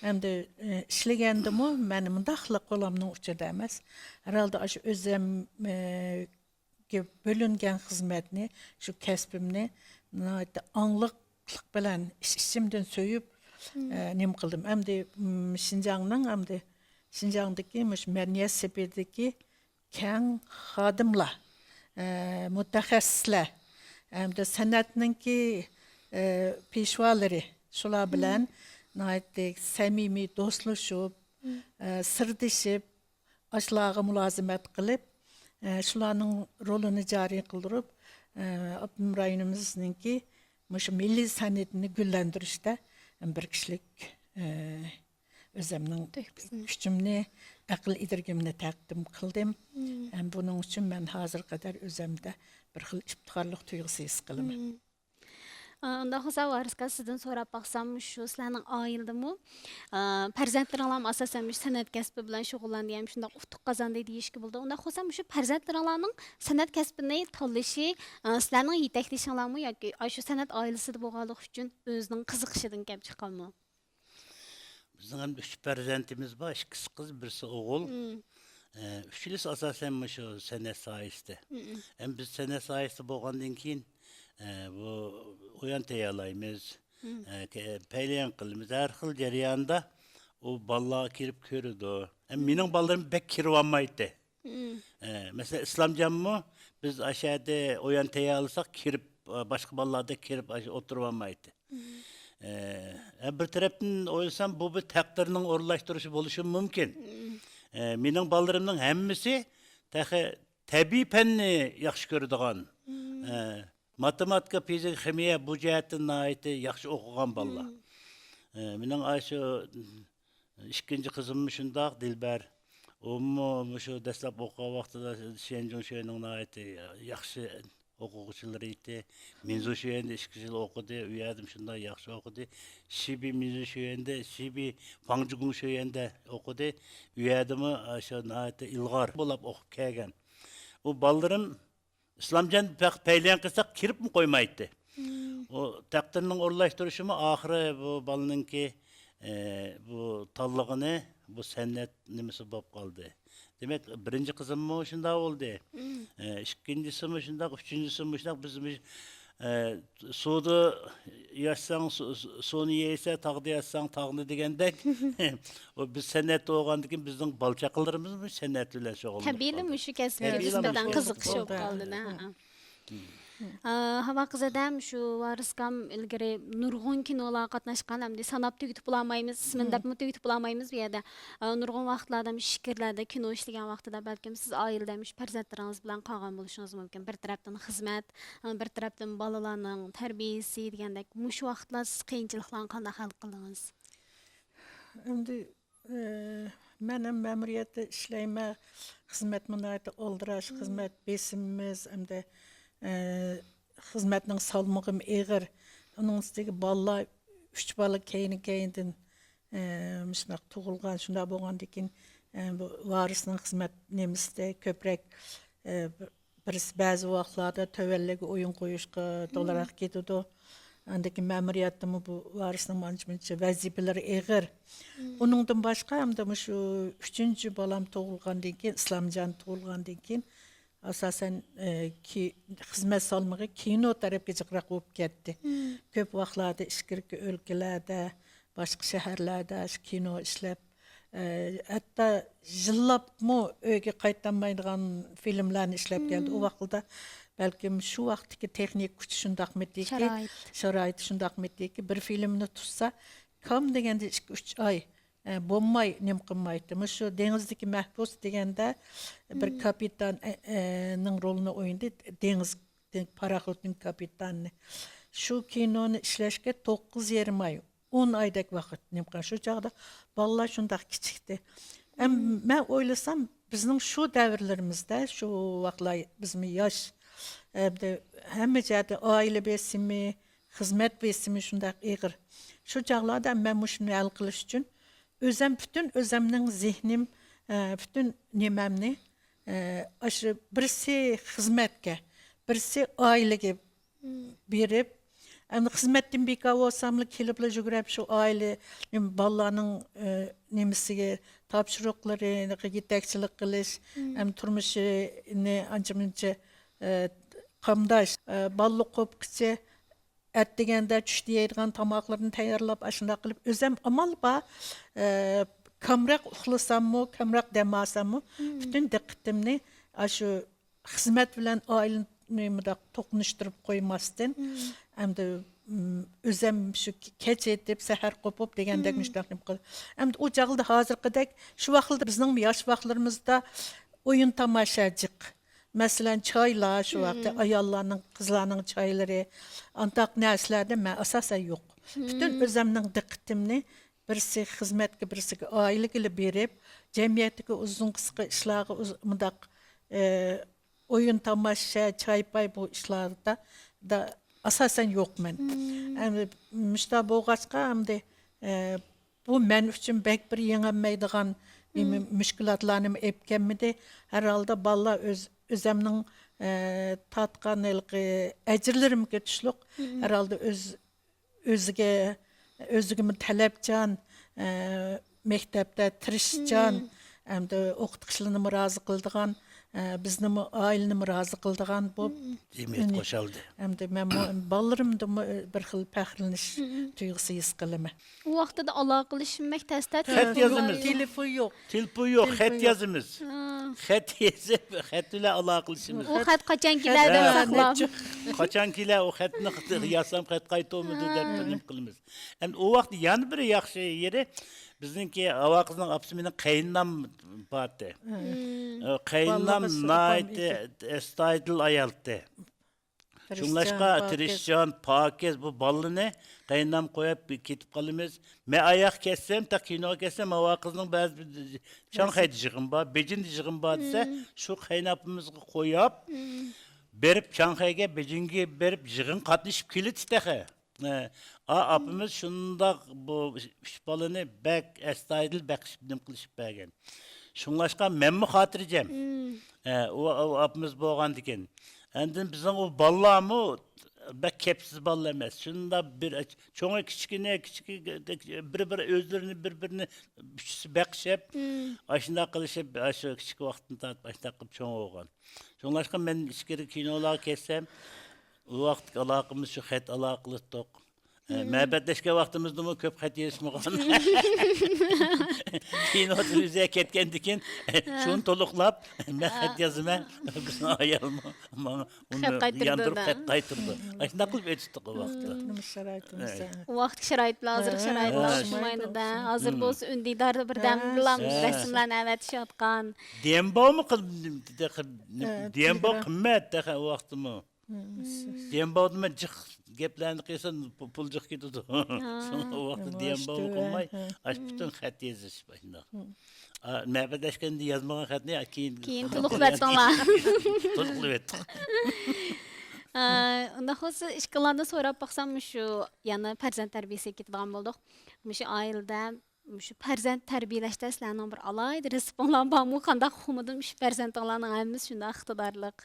ئەمدى، ئە، ئىشلىگەندىمۇ مەن مۇنداقلا قولامنىڭ ئۇچىدا ئەمەس، ھەرھالدا ئاشۇ ئۆزۈم، ئە، بۆلۈنگەن خىزمەتنى، شۇ كەسپىمنى ناھايىتى ئاڭلىقلىق بىلەن ئىچ-ئىچىمدىن سۆيۈپ، ئە، نېمە قىلدىم. ئەمدى، م، شىنجاڭنىڭ، ئەمدى شىنجاڭدىكى مۇشۇ مەدەنىيەت سېپىدىكى كەڭ خادىملار، ئە، مۇتەخەسسىسلەر، ئەمدى سەنئەتنىڭكى، ئە، پېشۋالىرى، شۇلار بىلەن ناھايىتى سەمىمىي دوستلىشىپ، ئە، سىردىشىپ، ئاشۇلارغا مۇلازىمەت قىلىپ، ئە، شۇلارنىڭ رولىنى جارى قىلدۇرۇپ، ئە، ئاپتونوم رايونىمىزنىڭكى مۇشۇ مىللىي سەنئىتىنى گۈللەندۈرۈشتە بىر كىشىلىك، ئە، ئۆزۈمنىڭ تۆھپىسىنى. كۈچۈمنى، ئەقىل ئىدرىكىمنى تەقدىم قىلدىم. ھەم بۇنىڭ ئۈچۈن مەن ھازىرغا قەدەر ئۆزۈمدە بىر خىل ئىپتىخارلىق تۇيغۇسى ھېس قىلىمەن. ئا، ئۇنداق بولسا، ۋارىسكا، سىزدىن سوراپ باقسام، شۇ سىلەرنىڭ ئائىلىدىمۇ، ئا، پەرزەنتلىرىڭلارمۇ ئاساسەن مۇشۇ سەنئەت كەسپى بىلەن شۇغۇللاندى، ھەم شۇنداق ئۇتۇق قازاندى دېيىشكە بولىدۇ. ئۇنداق بولسا، مۇشۇ پەرزەنتلىرىڭلارنىڭ سەنئەت كەسپىنى تاللىشى، ئا، سىلەرنىڭ يېتەكلىشىڭلارمۇ ياكى ئاشۇ سەنئەت ئائىلىسىدە بولغانلىقى ئۈچۈن ئۆزىنىڭ قىزىقىشىدىن كەپ چىققانمۇ؟ بىزنىڭ ھەم ئۈچ پەرزەنتىمىز بار، ئىككىسى قىز، بىرسى ئوغۇل. ئە، ئۈچىلىسى ئاساسەن مۇشۇ سەنئەت ساھەسىدە. ھەم بىز سەنئەت ساھەسىدە بولغاندىن كېيىن، ئە، بۇ ئويۇن تەييارلايمىز، ئە، كە-، پەيلەن قىلىمىز. ھەر خىل جەرياندا ئۇ بالىلارغا كېلىپ كۆرىدۇ. ھەم مېنىڭ بالىلىرىم بەك كىرىۋالمايتتى. ئە، مەسىلەن، ئىسلامجانمۇ بىز ئاشۇ يەردە ئويۇن تەييارلىساق، كىرىپ، ئە، باشقا بالىلاردەك كىرىپ، ئاشۇ ئولتۇرۇۋالمايتتى. ئە، بىر تەرەپتىن ئويلىسام، بۇ بىر تەقدىرنىڭ ئورۇنلاشتۇرۇشى بولۇشى مۇمكىن. ئە، مېنىڭ بالىلىرىمنىڭ ھەممىسى تېخى تەبىئىي پەننى ياخشى كۆرىدىغان، ئە، ماتېماتىكا، فىزىكا، خىمىيە بۇ جەھەتتىن ناھايىتى ياخشى ئوقۇغان بالىلار. ئە، مېنىڭ ئاشۇ ئىككىنچى قىزىممۇ شۇنداق، دىلبەر. ئۇمۇ مۇشۇ دەسلەپ ئوقۇغان ۋاقتىدا شيەنجۇڭ شۆيۈەننىڭ ناھايىتى ياخشى ئوقۇغۇچىلىرى ئىدى. مىنزۇ شۆيۈەندە ئىككى يىل ئوقۇدى، ئۇ يەردىمۇ شۇنداق ياخشى ئوقۇدى. شىبى مىنزۇ شۆيۈەندە، شىبى فاڭجىگۇڭ شۆيۈەندە ئوقۇدى. ئۇ يەردىمۇ، ئە، شۇ ناھايىتى ئىلغار بولاپ ئوقۇپ كەلگەن. ئۇ بالىلىرىم ئىسلامجان پەق-، پەيلەن قىلساق كىرىپمۇ قويمايتتى. ئۇ تەقدىرنىڭ ئورۇنلاشتۇرۇشىمۇ ئاخىرى بۇ بالىنىڭكى، ئە، بۇ تاللىغىنى بۇ سەنئەت نېمىسى بولۇپ قالدى. دېمەك، بىرىنچى قىزىممۇ شۇنداق بولدى. ئە، ئىككىنچىسىمۇ شۇنداق، ئۈچىنچىسىمۇ شۇنداق. بىز، بىز، ئە، سۇدا ياشىساڭ، سۇ-، سۇ-، سۇنى يەيسەن، تاغدا ياشىساڭ، تاغنى دېگەندەك. ئۇ بىز سەنئەتتە بولغاندىكىن بىزنىڭ بالا چاقىلىرىمىزمۇ سەنئەت بىلەن شۇغۇللىنىپ تەبىئىيلا قالدى. مۇشۇ كەسىپكە تەبىئىيلا نىسبەتەن مۇشۇ قىزىقىش بولۇپ بولدى. قالدى، ھە. ئا، ھاۋا قىزىدەم شۇ ۋارىسكام ئىلگىرى نۇرغۇن كىنولارغا قاتناشقان، ئەمدى ساناپ تۈگىتىپ بولالمايمىز، ئىسمىنى دەپمۇ تۈگىتىپ بولالمايمىز بۇ يەردە. ئا، نۇرغۇن ۋاقىتلاردا مۇشۇ ئىچكىرىلەردە كىنو ئىشلىگەن ۋاقتىدا بەلكىم سىز ئائىلىدە مۇشۇ پەرزەنتلىرىڭىز بىلەن قالغان بولۇشىڭىز مۇمكىن. بىر تەرەپتىن خىزمەت، ئا، بىر تەرەپتىن بالىلارنىڭ تەربىيىسى دېگەندەك. مۇشۇ ۋاقىتلار سىز قىيىنچىلىقلارنى قانداق ھەل قىلدىڭىز؟ ئەمدى ئى، مەن ھەم مەمۇرىيەتتە ئىشلەيمەن. خىزمەتمۇ ناھايىتى ئالدىراش خىزمەت، بېسىمىمىز ھەمدە، ئى، خىزمەتنىڭ سالمىقىمۇ ئېغىر. ئۇنىڭ ئۈستىگە بالىلار، ئۈچ بالا كەينى-كەينىدىن، ئى، مۇشۇنداق تۇغۇلغان. شۇنداق بولغاندىكىن، ئى، بۇ ۋارىسنىڭ خىزمەت نېمىسىدە كۆپرەك، ئى، بىرسى بەزى ۋاقىتلاردا تۆۋەنلىككە ئويۇن قويۇشقا توغرىراق كېتىدۇ. ئاندىن كېيىن مەمۇرىيەتتىمۇ بۇ ۋارىسنىڭ مانچە مۇنچە ۋەزىپىلىرى ئېغىر. ئۇنىڭدىن باشقا، ئەمدى مۇشۇ ئۈچىنچى بالام تۇغۇلغاندىن كېيىن، ئىسلامجان تۇغۇلغاندىن كېيىن، ئاساسەن، ئە، كى-، خىزمەت سالمىقى كىنو تەرەپكە جىقراق بولۇپ كەتتى. كۆپ ۋاقىتلاردا ئىچكىرىكى ئۆلكىلەردە، باشقا شەھەرلەردە شۇ كىنو ئىشلەپ، ئە، ھەتتا يىللاپمۇ ئۆيگە قايتالمايدىغان فىلىملارنى ئىشلەپ كەلدى. ئۇ ۋاقىتتا بەلكىم شۇ ۋاقىتتىكى تېخنىكا كۈچى شۇنداقمىدىكى، شارائىت. شارائىتى شۇنداقمىدىكى، بىر فىلىمنى تۇتسا، كام دېگەندە ئىككى، ئۈچ ئاي، ئە، بولماي نېمە قىلمايتتى. مۇشۇ دېڭىزدىكى مەھبۇس دېگەندە بىر كاپىتان، ئە، ئە، نىڭ رولىنى ئوينىدى، دېڭىز، دېڭ-، پاراخوتنىڭ كاپىتانىنى. شۇ كىنونى ئىشلەشكە توققۇز يېرىم ئاي، ئون ئايدەك ۋاقىت نېمە قىلغان. شۇ چاغدا بالىلار شۇنداق كىچىكتى. ئەم، مەن ئويلىسام، بىزنىڭ شۇ دەۋرلىرىمىزدە، شۇ ۋاقىتلار بىزمۇ ياش، ئەمدى ھەممە جەھەتتە ئائىلە بېسىمى، خىزمەت بېسىمى شۇنداق ئېغىر. شۇ چاغلاردا مەن مۇشۇنى ھەل قىلىش ئۈچۈن ئۆزەم، پۈتۈن ئۆزەمنىڭ زېھنىم، ئە، پۈتۈن نېمەمنى، ئە، ئاشۇ بىرسى خىزمەتكە، بىرسى ئائىلىگە بېرىپ، ئەمدى خىزمەتتىن بىكار بولساملا كېلىپلا يۈگۈرۈپ شۇ ئائىلە، نېمە، بالىلارنىڭ، ئە، نېمىسىگە، تاپشۇرۇقلىرىغا يېتەكچىلىك قىلىش، ئەمدى تۇرمۇشىنى ئانچە مۇنچە، ئە، قامداش، ئە، بالىلىق قوپقۇچە ئەتىگەندە چۈشتە يەيدىغان تاماقلىرىنى تەييارلاپ، ئاشۇنداق قىلىپ، ئۆزەم ئامال بار، ئە، كامراق ئۇخلىساممۇ، كامراق دەم ئالساممۇ، پۈتۈن دىققىتىمنى ئاشۇ خىزمەت بىلەن ئائىلىنى مۇنداق توقۇنۇشتۇرۇپ قويماستىن، ئەمدى، م، ئۆزەم شۇ كەچ يېتىپ، سەھەر قوپۇپ دېگەندەك مۇشۇنداق نېمە قىل-، ئەمدى ئۇ چاغلىدا ھازىرقىدەك، شۇ ۋاقىتلىدا بىزنىڭ ياش ۋاقىتلىرىمىزدا ئويۇن تاماشا جىق. مەسىلەن، چايلار شۇ ۋاقىتتا ئاياللارنىڭ، قىزلارنىڭ چايلىرى، ئانداق نەرسىلەردە مەن ئاساسەن يوق. پۈتۈن ئۆزەمنىڭ دىققىتىمنى بىرسى خىزمەتكە، بىرسىگە ئائىلىگىلا بېرىپ، جەمئىيەتتىكى ئۇزۇن قىسقا ئىشلارغا ئۇز-، مۇنداق، ئە، ئويۇن تاماشا، چاي پاي بۇ ئىشلاردا دا ئاساسەن يوقمەن. ئەمدى مۇشۇنداق بولغاچقا، ئەمدى، ئە، بۇ مەن ئۈچۈن بەك بىر يېڭەلمەيدىغان نېمە، مۇشكىلاتلارنىمۇ ئېلىپ كەلمىدى. ھەر ھالدا بالىلار ئۆز-، ئۆزەمنىڭ، ئە، تارتقان ھېلىقى ئەجىرلىرىمگە تۇشلۇق. ھەر ھالدا ئۆز-، ئۆزىگە، ئۆزىگىمۇ تەلەپچان، ئە، مەكتەپتە تىرىشچان، ئەمدى ئوقۇتقۇچىلىرىنىمۇ رازى قىلىدىغان، ئە، بىزنىمۇ، ئائىلىنىمۇ رازى قىلىدىغان بولۇپ، جەمئىيەت ئۈنى-، قوشالدى. ئەمدى مەنمۇ بالىلىرىمدىمۇ بىر خىل پەخىرلىنىش تۇيغۇسى ھېس قىلىمەن. ئۇ ۋاقتىدا ئالاقىلىشىش بەك تەستە، خەت تېلېفون يازىمىز. يوق. تېلېفون يوق، تېلېفون خەت يوق. يازىمىز. ھا. خەت يېزىپ، خەت بىلەن ئالاقىلىشىمىز. ئۇ خەت قاچان كېلەر دەپ ساقلاپ. قاچان كېلەر، ئۇ خەتنى يازسام، خەت قايتۇرمىدى دەپ نېمە قىلىمىز. ئەمدى ئۇ ۋاقىت يەنە بىر ياخشى يېرى، بىزنىڭكى ھاۋا قىزنىڭ ئاپىسى مېنىڭ قېيىنام بارتى. ئە، قېيىنام بالىمىز ناھايىتى ئەستايىدىل ئايالتى. شۇڭلاشقا تىرىشچان، پاكىز. تىرىشچان، پاكىز بۇ بالىنى قېيىنام قويۇپ كېتىپ قالىمىز. مەن ئاياغ كەتسەم، تا كىنوغا كەتسەم، ھاۋا قىزنىڭ بەزى بىر شاڭخەيدە يىغىن بار، بېيجىڭدا يىغىن بار دېسە، شۇ قېيىنئاپىمىزغا قويۇپ، بېرىپ شاڭخەيگە، بېيجىڭگە بېرىپ يىغىن قاتنىشىپ كېلىدۇ تېخى. ئە، ئا، ئاپىمىز شۇنداق بۇ ئۈچ بالىنى بەك ئەستايىدىل بېقىشىپ، نېمە قىلىشىپ بەرگەن. شۇڭلاشقا مەنمۇ خاتىرجەم. ئە، ئۇ، ئۇ ئاپىمىز بولغاندىكىن. ئاندىن بىزنىڭ ئۇ بالىلارمۇ بەك كەپسىز بالىلار ئەمەس. شۇنداق بىر، چوڭى كىچىكىنى، كىچىكى، بىر-بىر ئۆزلىرىنى، بىر-بىرىنى ئۈچىسى بېقىشىپ، ئاشۇنداق قىلىشىپ، ئاشۇ كىچىك ۋاقتىدىن تارتىپ ئاشۇنداق قىلىپ چوڭ بولغان. شۇڭلاشقا مەن ئىچكىرى كىنولارغا كەتسەم، ئۇ ۋاقىتتىكى ئالاقىمىز شۇ خەت ئالاقىلىتتۇق. ئە، مەرىپەتلەشكەن ۋاقتىمىزدىمۇ كۆپ خەت يېزىشمىغان. كىنو تېلېۋىزىيەگە كەتكەندىن كېيىن، شۇنى تولۇقلاپ، مەن خەت يازىمەن، بىزنىڭ ئايالمۇ ماڭا ئۇنى ياندۇرۇپ خەت قايتۇرىدۇ. ئاشۇنداق قىلىپ ئۆتۈشتۇق ئۇ ۋاقىتتا. تۇرمۇش شارائىتىمىز. ئە. ئۇ ۋاقىتتىكى شارائىتلار ھازىرقى شارائىتلار ئوخشىمايدۇ-دە. ھازىر بولسا ئۈندىداردا بىردەم رەسىملەرنى ئەۋەتىشىۋاتقان. دېمبومۇ قىل-، تېخى، دېمبو قىممەت تېخى ئۇ ۋاقىتتىمۇ. دېمبودىمۇ جىق گەپلەرنى قىلسا، پۇ-، پۇل جىق كېتىدۇ. شۇڭا ئۇ ۋاقىتتا دېمبومۇ قىلماي، ئاشۇ پۈتۈن خەت يېزىش ئاشۇنداق. مەرىپەتلەشكەندە يازمىغان خەتنى كېيىن، كېيىن تولۇقلاپ بەرسەڭلار. تولۇقلاپ بەردۇق. ئۇنداق بولسا، ئىككىڭلاردىن سوراپ باقسام، مۇشۇ يەنە پەرزەنت تەربىيەسىگە كېتىدىغان بولدۇق. مۇشۇ ئائىلىدە مۇشۇ پەرزەنت تەربىيەلەشتە سىلەرنىڭ بىر ئالاھىدە رېتسېپىڭلار بارمۇ؟ قانداق ئۇقۇمدىن مۇشۇ پەرزەنتىڭلارنىڭ ھەممىسى شۇنداق ئىقتىدارلىق؟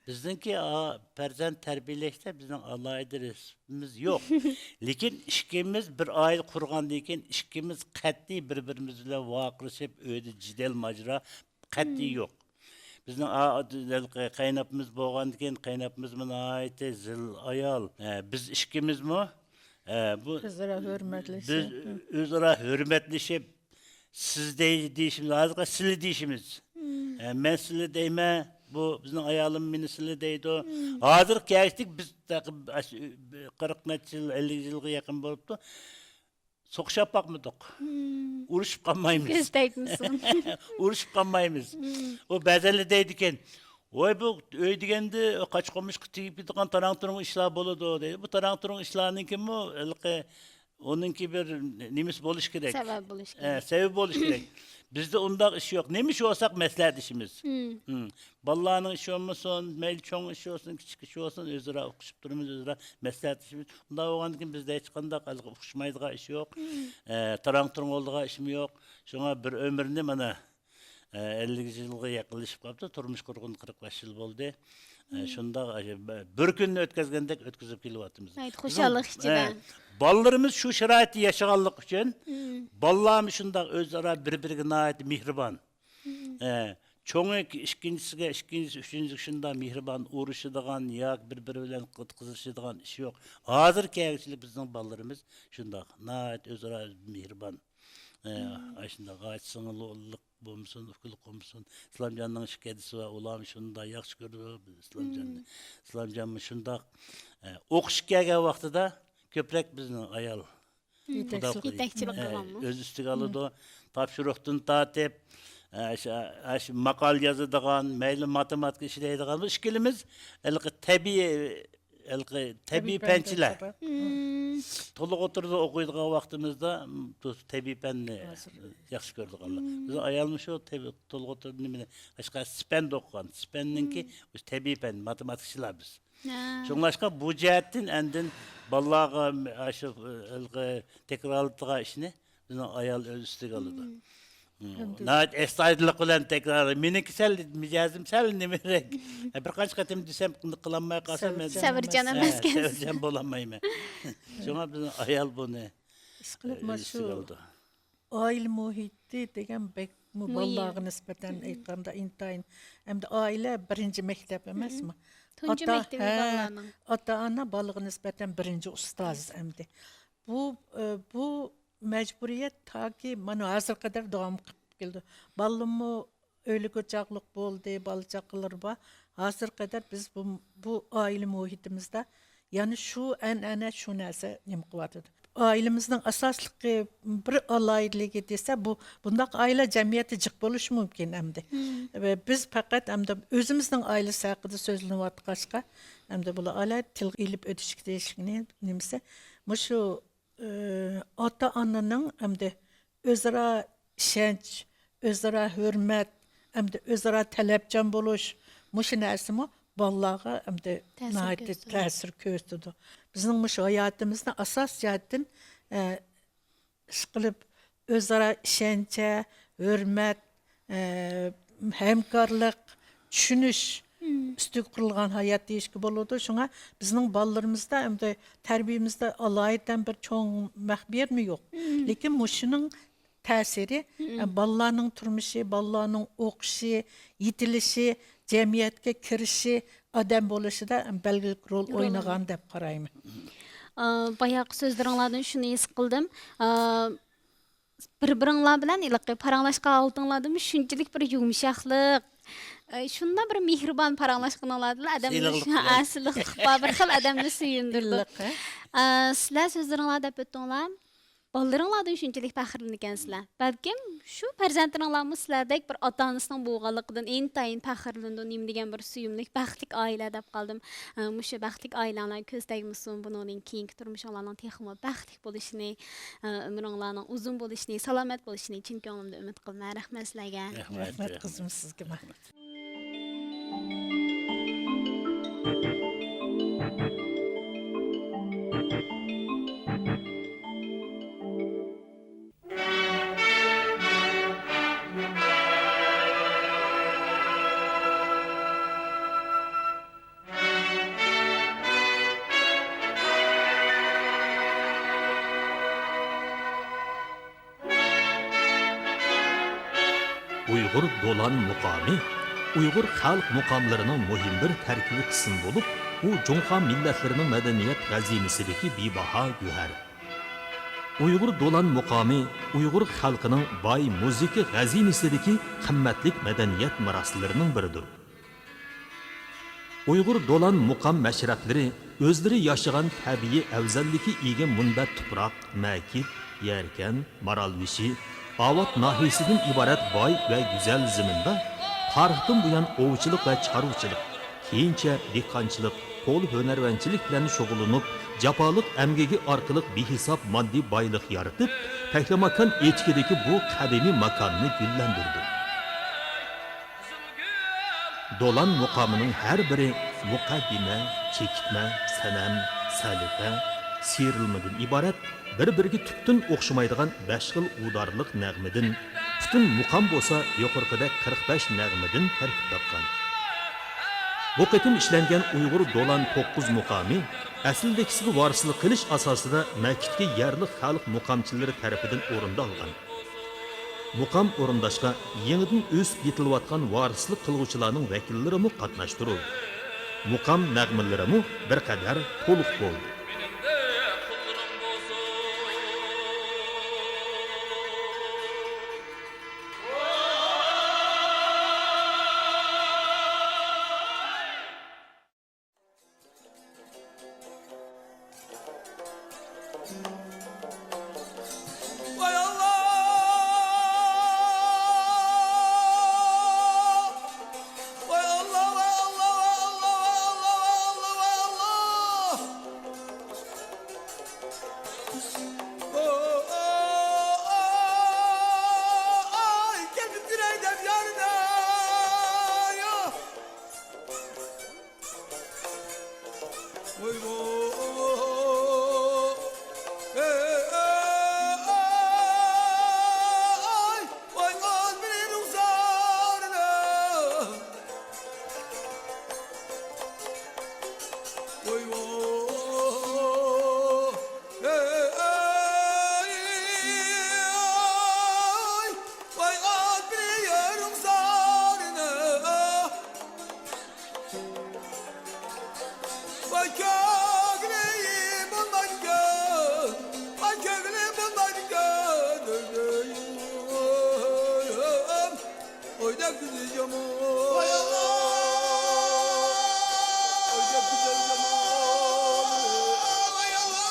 بىزنىڭكى، ئا، پەرزەنت تەربىيەلەشتە بىزنىڭ ئالاھىدە رېتسېپىمىز يوق. لېكىن ئىككىمىز بىر ئائىلە قۇرغاندىن كېيىن، ئىككىمىز قەتئىي بىر-بىرىمىز بىلەن ۋارقىرىشىپ، ئۆيدە جېدەل ماجىرا قەتئىي يوق. بىزنىڭ، ئا، قېيىنئاپىمىز بولغاندىن كېيىن، قېيىنئاپىمىزمۇ ناھايىتى زىل ئايال. ئە، بىز ئىككىمىزمۇ، ئە، بۇ ئۆزئارا ھۆرمەتلىشىپ. بىز ئۆزئارا ھۆرمەتلىشىپ، سىز دەي-، دېيىشىمىز، ھازىرقى سىلى دېيىشىمىز. ئە، مەن سىلى دەيمەن، بۇ بىزنىڭ ئايالىم مېنى سىلى دەيدۇ. ھازىر كەچلىك بىز تاقى-، ئاشۇ قىرىق نەچچە يىل، ئەللىك يىلغا يېقىن بولۇپتۇ. سوقۇشۇپ باقمىدۇق. ئۇرۇشۇپ قالمايمىز. كۆز تەگمىسۇن. ئۇرۇشۇپ قالمايمىز. ئۇ بەزەنلەر دەيدىكەن، ۋاي، بۇ ئۆي دېگەندە قاچا-قومۇچقا تېگىپ كېتىدىغان تاراڭ-تۇرۇڭ ئىشلار بولىدۇ، دەيدۇ. بۇ تاراڭ-تۇرۇڭ ئىشلارنىڭكىمۇ ھېلىقى ئۇنىڭكى بىر نېمىسى بولۇشى كېرەك. سەۋەبى بولۇشى كېرەك. ئە، سەۋەبى بولۇشى كېرەك. بىزدە ئۇنداق ئىش يوق. نېمە ئىش بولساق مەسلىھەتلىشىمىز. مم. بالىلارنىڭ ئىشى بولمىسۇن، مەيلى چوڭ ئىش بولسۇن، كىچىك ئىش بولسۇن، ئۆزئارا ئۇقۇشۇپ تۇرىمىز، ئۆزئارا مەسلىھەتلىشىمىز. ئۇنداق بولغاندىكىن بىزدە ھېچقانداق ھېلىقى ئۇقۇشمايدىغان ئىش يوق. مم. ئە، تاراڭ-تۇرۇڭ بولىدىغان ئىشمۇ يوق. شۇڭا بىر ئۆمۈرنى مانا، ئە، ئەللىك يىلغا يېقىنلىشىپ قاپتۇ. تۇرمۇش قۇرغىنى قىرىق بەش يىل بولدى. ئە، شۇنداق، ئە، بىر كۈننى ئۆتكۈزگەندەك ئۆتكۈزۈپ كېلىۋاتىمىز. ناھايىتى خۇشاللىق ئىچىدە. ئە، بالىلىرىمىز شۇ شارائىتتا ياشىغانلىقى ئۈچۈن، بالىلارمۇ شۇنداق ئۆزئارا بىر-بىرىگە ناھايىتى مېھرىبان. ئە، چوڭى ئىككىنچىسىگە، ئىككىنچىسى، ئۈچىنچىسىگە شۇنداق مېھرىبان، ئۇرۇشىدىغان ياكى بىر-بىرى بىلەن قىزىشىدىغان ئىش يوق. ھازىر كەلگۈچىلىك بىزنىڭ بالىلىرىمىز شۇنداق، ناھايىتى ئۆزئارا مېھرىبان. ئە، ئاشۇنداق ئاچا-سىڭىللىق بولمىسۇن، ئۇكىلىق بولمىسۇن. ئىسلامجاننىڭ ئىككى ھەدىسى بار، ئۇلارمۇ شۇنداق ياخشى كۆرىدۇ ئىسلامجاننى. ئىسلامجانمۇ شۇنداق، ئە، ئوقۇشقا كەلگەن ۋاقتىدا كۆپرەك بىزنىڭ ئايال يېتەكچىلىك. يېتەكچىلىك ئە، قىلغانمۇ؟ ئۆز ئۈستىگە ئالىدۇ. تاپشۇرۇقتىن تارتىپ، ئە، شۇ، ئە، شۇ ماقالە يازىدىغان، مەيلى ماتېماتىكا ئىشلەيدىغان، بۇ ئىككىلىمىز ھېلىقى تەبىئىي، ھېلىقى تەبىئىي پەنچىلەر. تولۇق ئوتتۇرىدا ئوقۇيدىغان ۋاقتىمىزدا، م، بۇ تەبىئىي پەننى ياخشى كۆرىدىغانلار. بىزنىڭ ئايالمۇ شۇ تەبىئىي، تولۇق ئوتتۇرىدا نېمىنى، باشقا سىپەندە ئوقۇغان. سىپەننىڭكى ئۆزى تەبىئىي پەن، ماتېماتىكىچىلار بىز. ھە. شۇڭلاشقا بۇ جەھەتتىن ئاندىن بالىلارغا ئاشۇ ھېلىقى تەكرارلىتىدىغان ئىشنى بىزنىڭ ئايال ئۆز ئۈستىگە ئالىدۇ. مم. ناھايىتى ئەستايىدىللىق بىلەن تەكرار. مېنىڭكى سەل مىجەزىم سەل نېمىرەك. ھە، بىر قانچە قېتىم دېسەم، قىلالماي قالسام، مەن سەۋرچان ئەمەسكەن. سەۋرچان بولالمايمەن. شۇڭا بىزنىڭ ئايال بۇنى، ئىشقىلىپ، ئە، مانا ئۆز شۇ ئۈستىگە ئالىدۇ. ئائىلە مۇھىتى دېگەن بەكمۇ مۇھىم. بالىلارغا نىسبەتەن ئېيتقاندا ئىنتايىن، ئەمدى ئائىلە بىرىنچى مەكتەپ ئەمەسمۇ؟ تۇنجى مەكتىپى بالىلارنىڭ. ئاتا-ئانا بالىغا نىسبەتەن بىرىنچى ئۇستاز ئەمدى. بۇ، ئە، بۇ مەجبۇرىيەت تاكى مانا ھازىرغا قەدەر داۋام قىلىپ كېلىدۇ. بالىمۇ ئۆيلۈك ئوچاقلىق بولدى، بالا چاقىلىرى بار. ھازىرغا قەدەر بىز بۇ، بۇ ئائىلە مۇھىتىمىزدا يەنە شۇ ئەنئەنە، شۇ نەرسە نېمە قىلىۋاتىدۇ. ئائىلىمىزنىڭ ئاساسلىقى بىر ئالاھىدىلىكى دېسە، بۇ، بۇنداق ئائىلە جەمئىيەتتە جىق بولۇشى مۇمكىن ئەمدى. مم. ۋە بىز پەقەت ئەمدى ئۆزىمىزنىڭ ئائىلىسى ھەققىدە سۆزلىنىۋاتقاچقا، ئەمدى بۇلار ئالاھىدە تىلغا ئېلىپ ئۆتۈشكە تېگىشلىك نېمىسى، مۇشۇ ئى، ئاتا-ئانىنىڭ ئەمدى ئۆزئارا ئىشەنچ، ئۆزئارا ھۆرمەت، ئەمدى ئۆزئارا تەلەپچان بولۇش، مۇشۇ نەرسىمۇ بالىلارغا ئەمدى تەسىر ناھايىتى كۆرسىتىدۇ. تەسىر كۆرسىتىدۇ. بىزنىڭ مۇشۇ ھاياتىمىزنى ئاساس جەھەتتىن، ئە، ئىشقىلىپ، ئۆزئارا ئىشەنچە، ھۆرمەت، ئە، ھەمكارلىق، چۈشىنىش مم. ئۈستىگە قۇرۇلغان ھايات دېيىشكە بولىدۇ. شۇڭا بىزنىڭ بالىلىرىمىزدا ئەمدى تەربىيىمىزدە ئالاھىدىدىن بىر چوڭ مەخپىي يېرىمۇ يوق. مم. لېكىن مۇشۇنىڭ تەسىرى، مم. ئە، بالىلارنىڭ تۇرمۇشى، بالىلارنىڭ ئوقۇشى، يېتىلىشى، جەمئىيەتكە كىرىشى، ئادەم بولۇشىدا بەلگىلىك رول رول ئوينىغان ئوينىغان. دەپ قارايمەن. ئا، باياقى سۆزلىرىڭلاردىن شۇنى ھېس قىلدىم. ئا، بىر-بىرىڭلار بىلەن ھېلىقى پاراڭلاشقان ھالىتىڭلاردىمۇ شۇنچىلىك بىر يۇمشاقلىق، ئە، شۇنداق بىر مېھرىبان پاراڭلاشقىنىڭلار بىلەن ئادەمنى سىلىقلىق شۇ-، بىلەن. ئە، سىلىقلىق بار، بىر خىل ئادەمنى سۆيۈندۈرىدۇ. ئىللىق، ھە؟ ئە، سىلەر سۆزلىرىڭلار دەپ ئۆتتۈڭلار، بالىلىرىڭلاردىن شۇنچىلىك پەخىرلىنىدىكەنسىلەر. بەلكىم شۇ پەرزەنتلىرىڭلارمۇ سىلەردەك بىر ئاتا-ئانىسىنىڭ بولغانلىقىدىن ئىنتايىن پەخىرلىنىدۇ، نېمە دېگەن بىر سۆيۈملۈك، بەختلىك ئائىلە دەپ قالدىم. ئە، مۇشۇ بەختلىك ئائىلەڭلار كۆز تەگمىسۇن، بۇنىڭدىن كېيىنكى تۇرمۇشۇڭلارنىڭ تېخىمۇ بەختلىك بولۇشىنى، ئە، ئۆمرۈڭلارنىڭ ئۇزۇن بولۇشىنى، سالامەت بولۇشىنى چىن كۆڭلۈمدىن ئۈمىد قىلىمەن. رەھمەت سىلەرگە. رەھمەت، رەھمەت، رەھمەت. قىزىم، سىزگىمۇ. ئۇيغۇر دولان مۇقامى ئۇيغۇر خەلق مۇقاملىرىنىڭ مۇھىم بىر تەركىبىي قىسمى بولۇپ، ئۇ جۇڭخۇا مىللەتلىرىنىڭ مەدەنىيەت خەزىنىسىدىكى بىباھا گۆھەر. ئۇيغۇر دولان مۇقامى ئۇيغۇر خەلقىنىڭ باي مۇزىكا خەزىنىسىدىكى قىممەتلىك مەدەنىيەت مىراسلىرىنىڭ بىرىدۇر. ئۇيغۇر دولان مۇقام مەشرەپلىرى ئۆزلىرى ياشىغان تەبىئىي ئەۋزەللىككە ئىگە مۇنبەت تۇپراق، مەكىت، يەركەن، مارالبېشى، ئاۋات ناھىيەسىدىن ئىبارەت باي ۋە گۈزەل زېمىندا تارىختىن بۇيان ئوۋچىلىق ۋە چارۋىچىلىق، كېيىنچە دېھقانچىلىق، قول ھۈنەرۋەنچىلىك بىلەن شۇغۇللىنىپ، جاپالىق ئەمگىكى ئارقىلىق بىھېساب ماددىي بايلىق يارىتىپ، تەكلىماكان ئېتىكىدىكى بۇ قەدىمىي ماكاننى گۈللەندۈردى. دولان مۇقامىنىڭ ھەر بىرى مۇقەددىمە، چېكىتمە، سەنەم، سەلىقە، سىيرىلمىدىن ئىبارەت بىر-بىرىگە تۈپتىن ئوخشىمايدىغان بەش خىل ئۇدارلىق نەغمىدىن، پۈتۈن مۇقام بولسا يۇقىرىقىدەك قىرىق بەش نەغمىدىن تەركىب تاپقان. بۇ قېتىم ئىشلەنگەن ئۇيغۇر دولان توققۇز مۇقامى ئەسلىدىكىسىگە ۋارىسلىق قىلىش ئاساسىدا مەكىتكە يەرلىك خەلق مۇقامچىلىرى تەرىپىدىن ئورۇندالغان. مۇقام ئورۇنداشقا يېڭىدىن ئۆسۈپ يېتىلىۋاتقان ۋارىسلىق قىلغۇچىلارنىڭ ۋەكىللىرىمۇ قاتناشتۇرۇلدى. مۇقام نەغمىلىرىمۇ بىر قەدەر تولۇق بولدى. ۋاي ئاللا! ۋاي ئاللا، ۋاي ئاللا، ۋاي ئاللا، ۋاي ئاللا، ۋاي ئاللا، ۋاي ئاللا! ئاي، كەلدى تىلەيدىم يارىدىن. ۋاي ۋاي. ئەي، ئەي، ئەي، ئاي، ۋاي ئاز بىر رۇخسارىنى. ۋاي ۋاي. ئەي، ئەي، ئەي، ۋاي ئاز بىر رۇخسارىنى. ۋاي كۆڭلى بولمايدىكەن، ۋاي كۆڭلى بولمايدىكەن. ئۆيدە كۈزى يامان. ۋاي ئاللا! ئۆيدە كۈزى يامان. ۋاي ئاللا!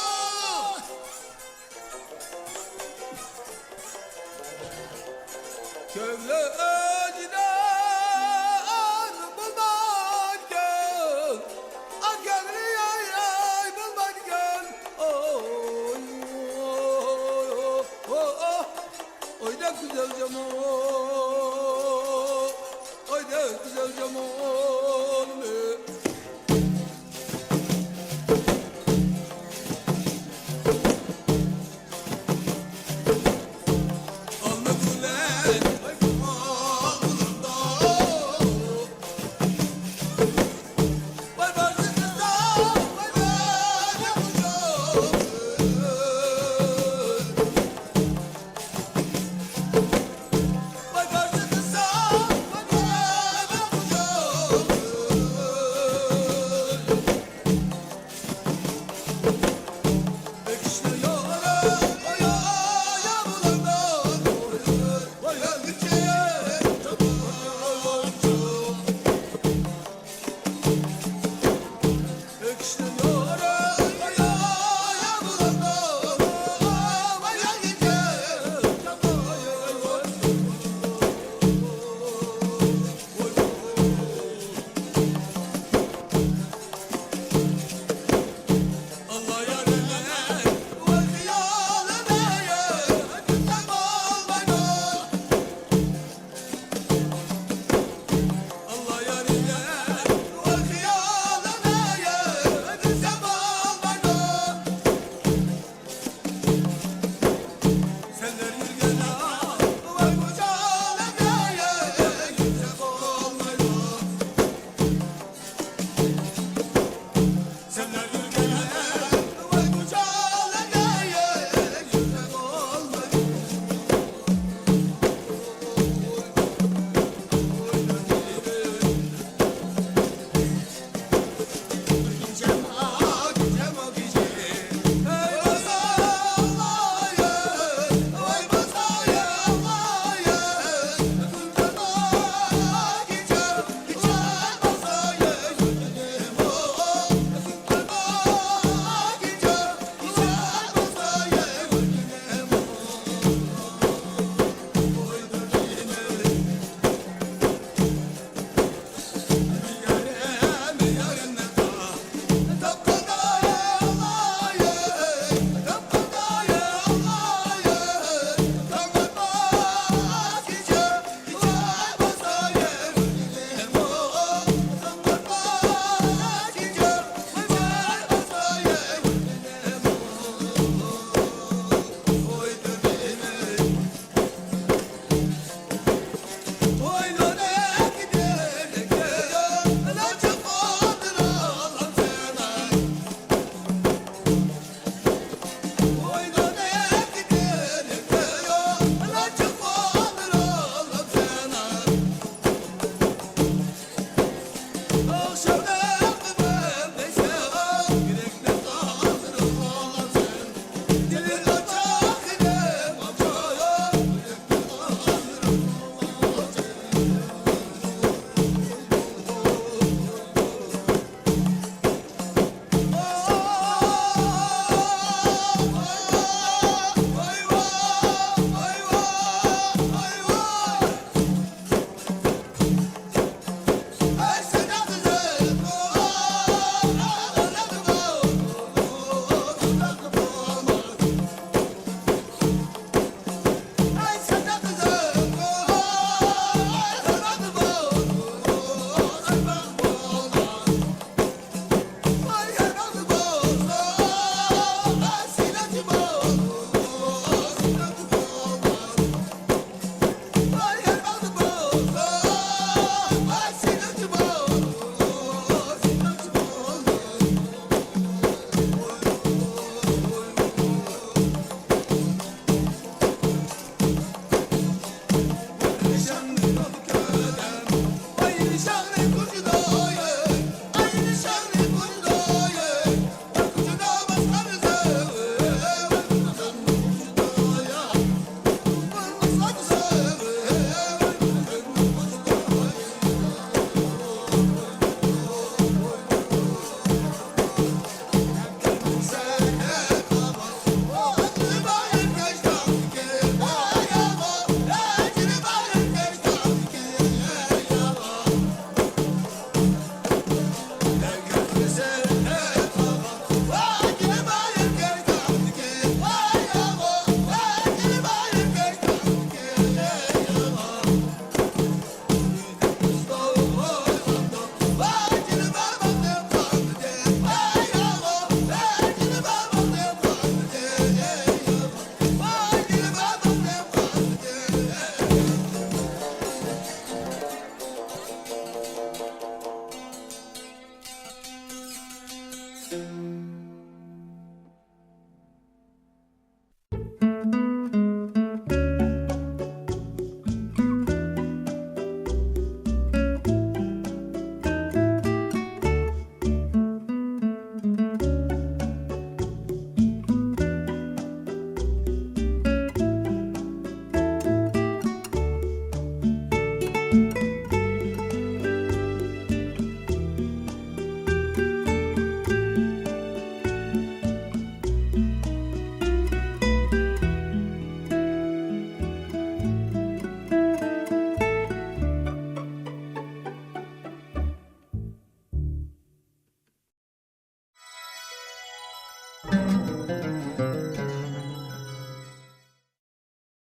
كۆڭلى ئۆزىدە ئار بولمايدىكەن، ئا كۆڭلى ئاي ئاي بولمايدىكەن. ئوي، ئوي، ئوي، ئوي، ئوي. ئويدەك گۈزەل جامۇ، ئويدەك گۈزەل جامۇ.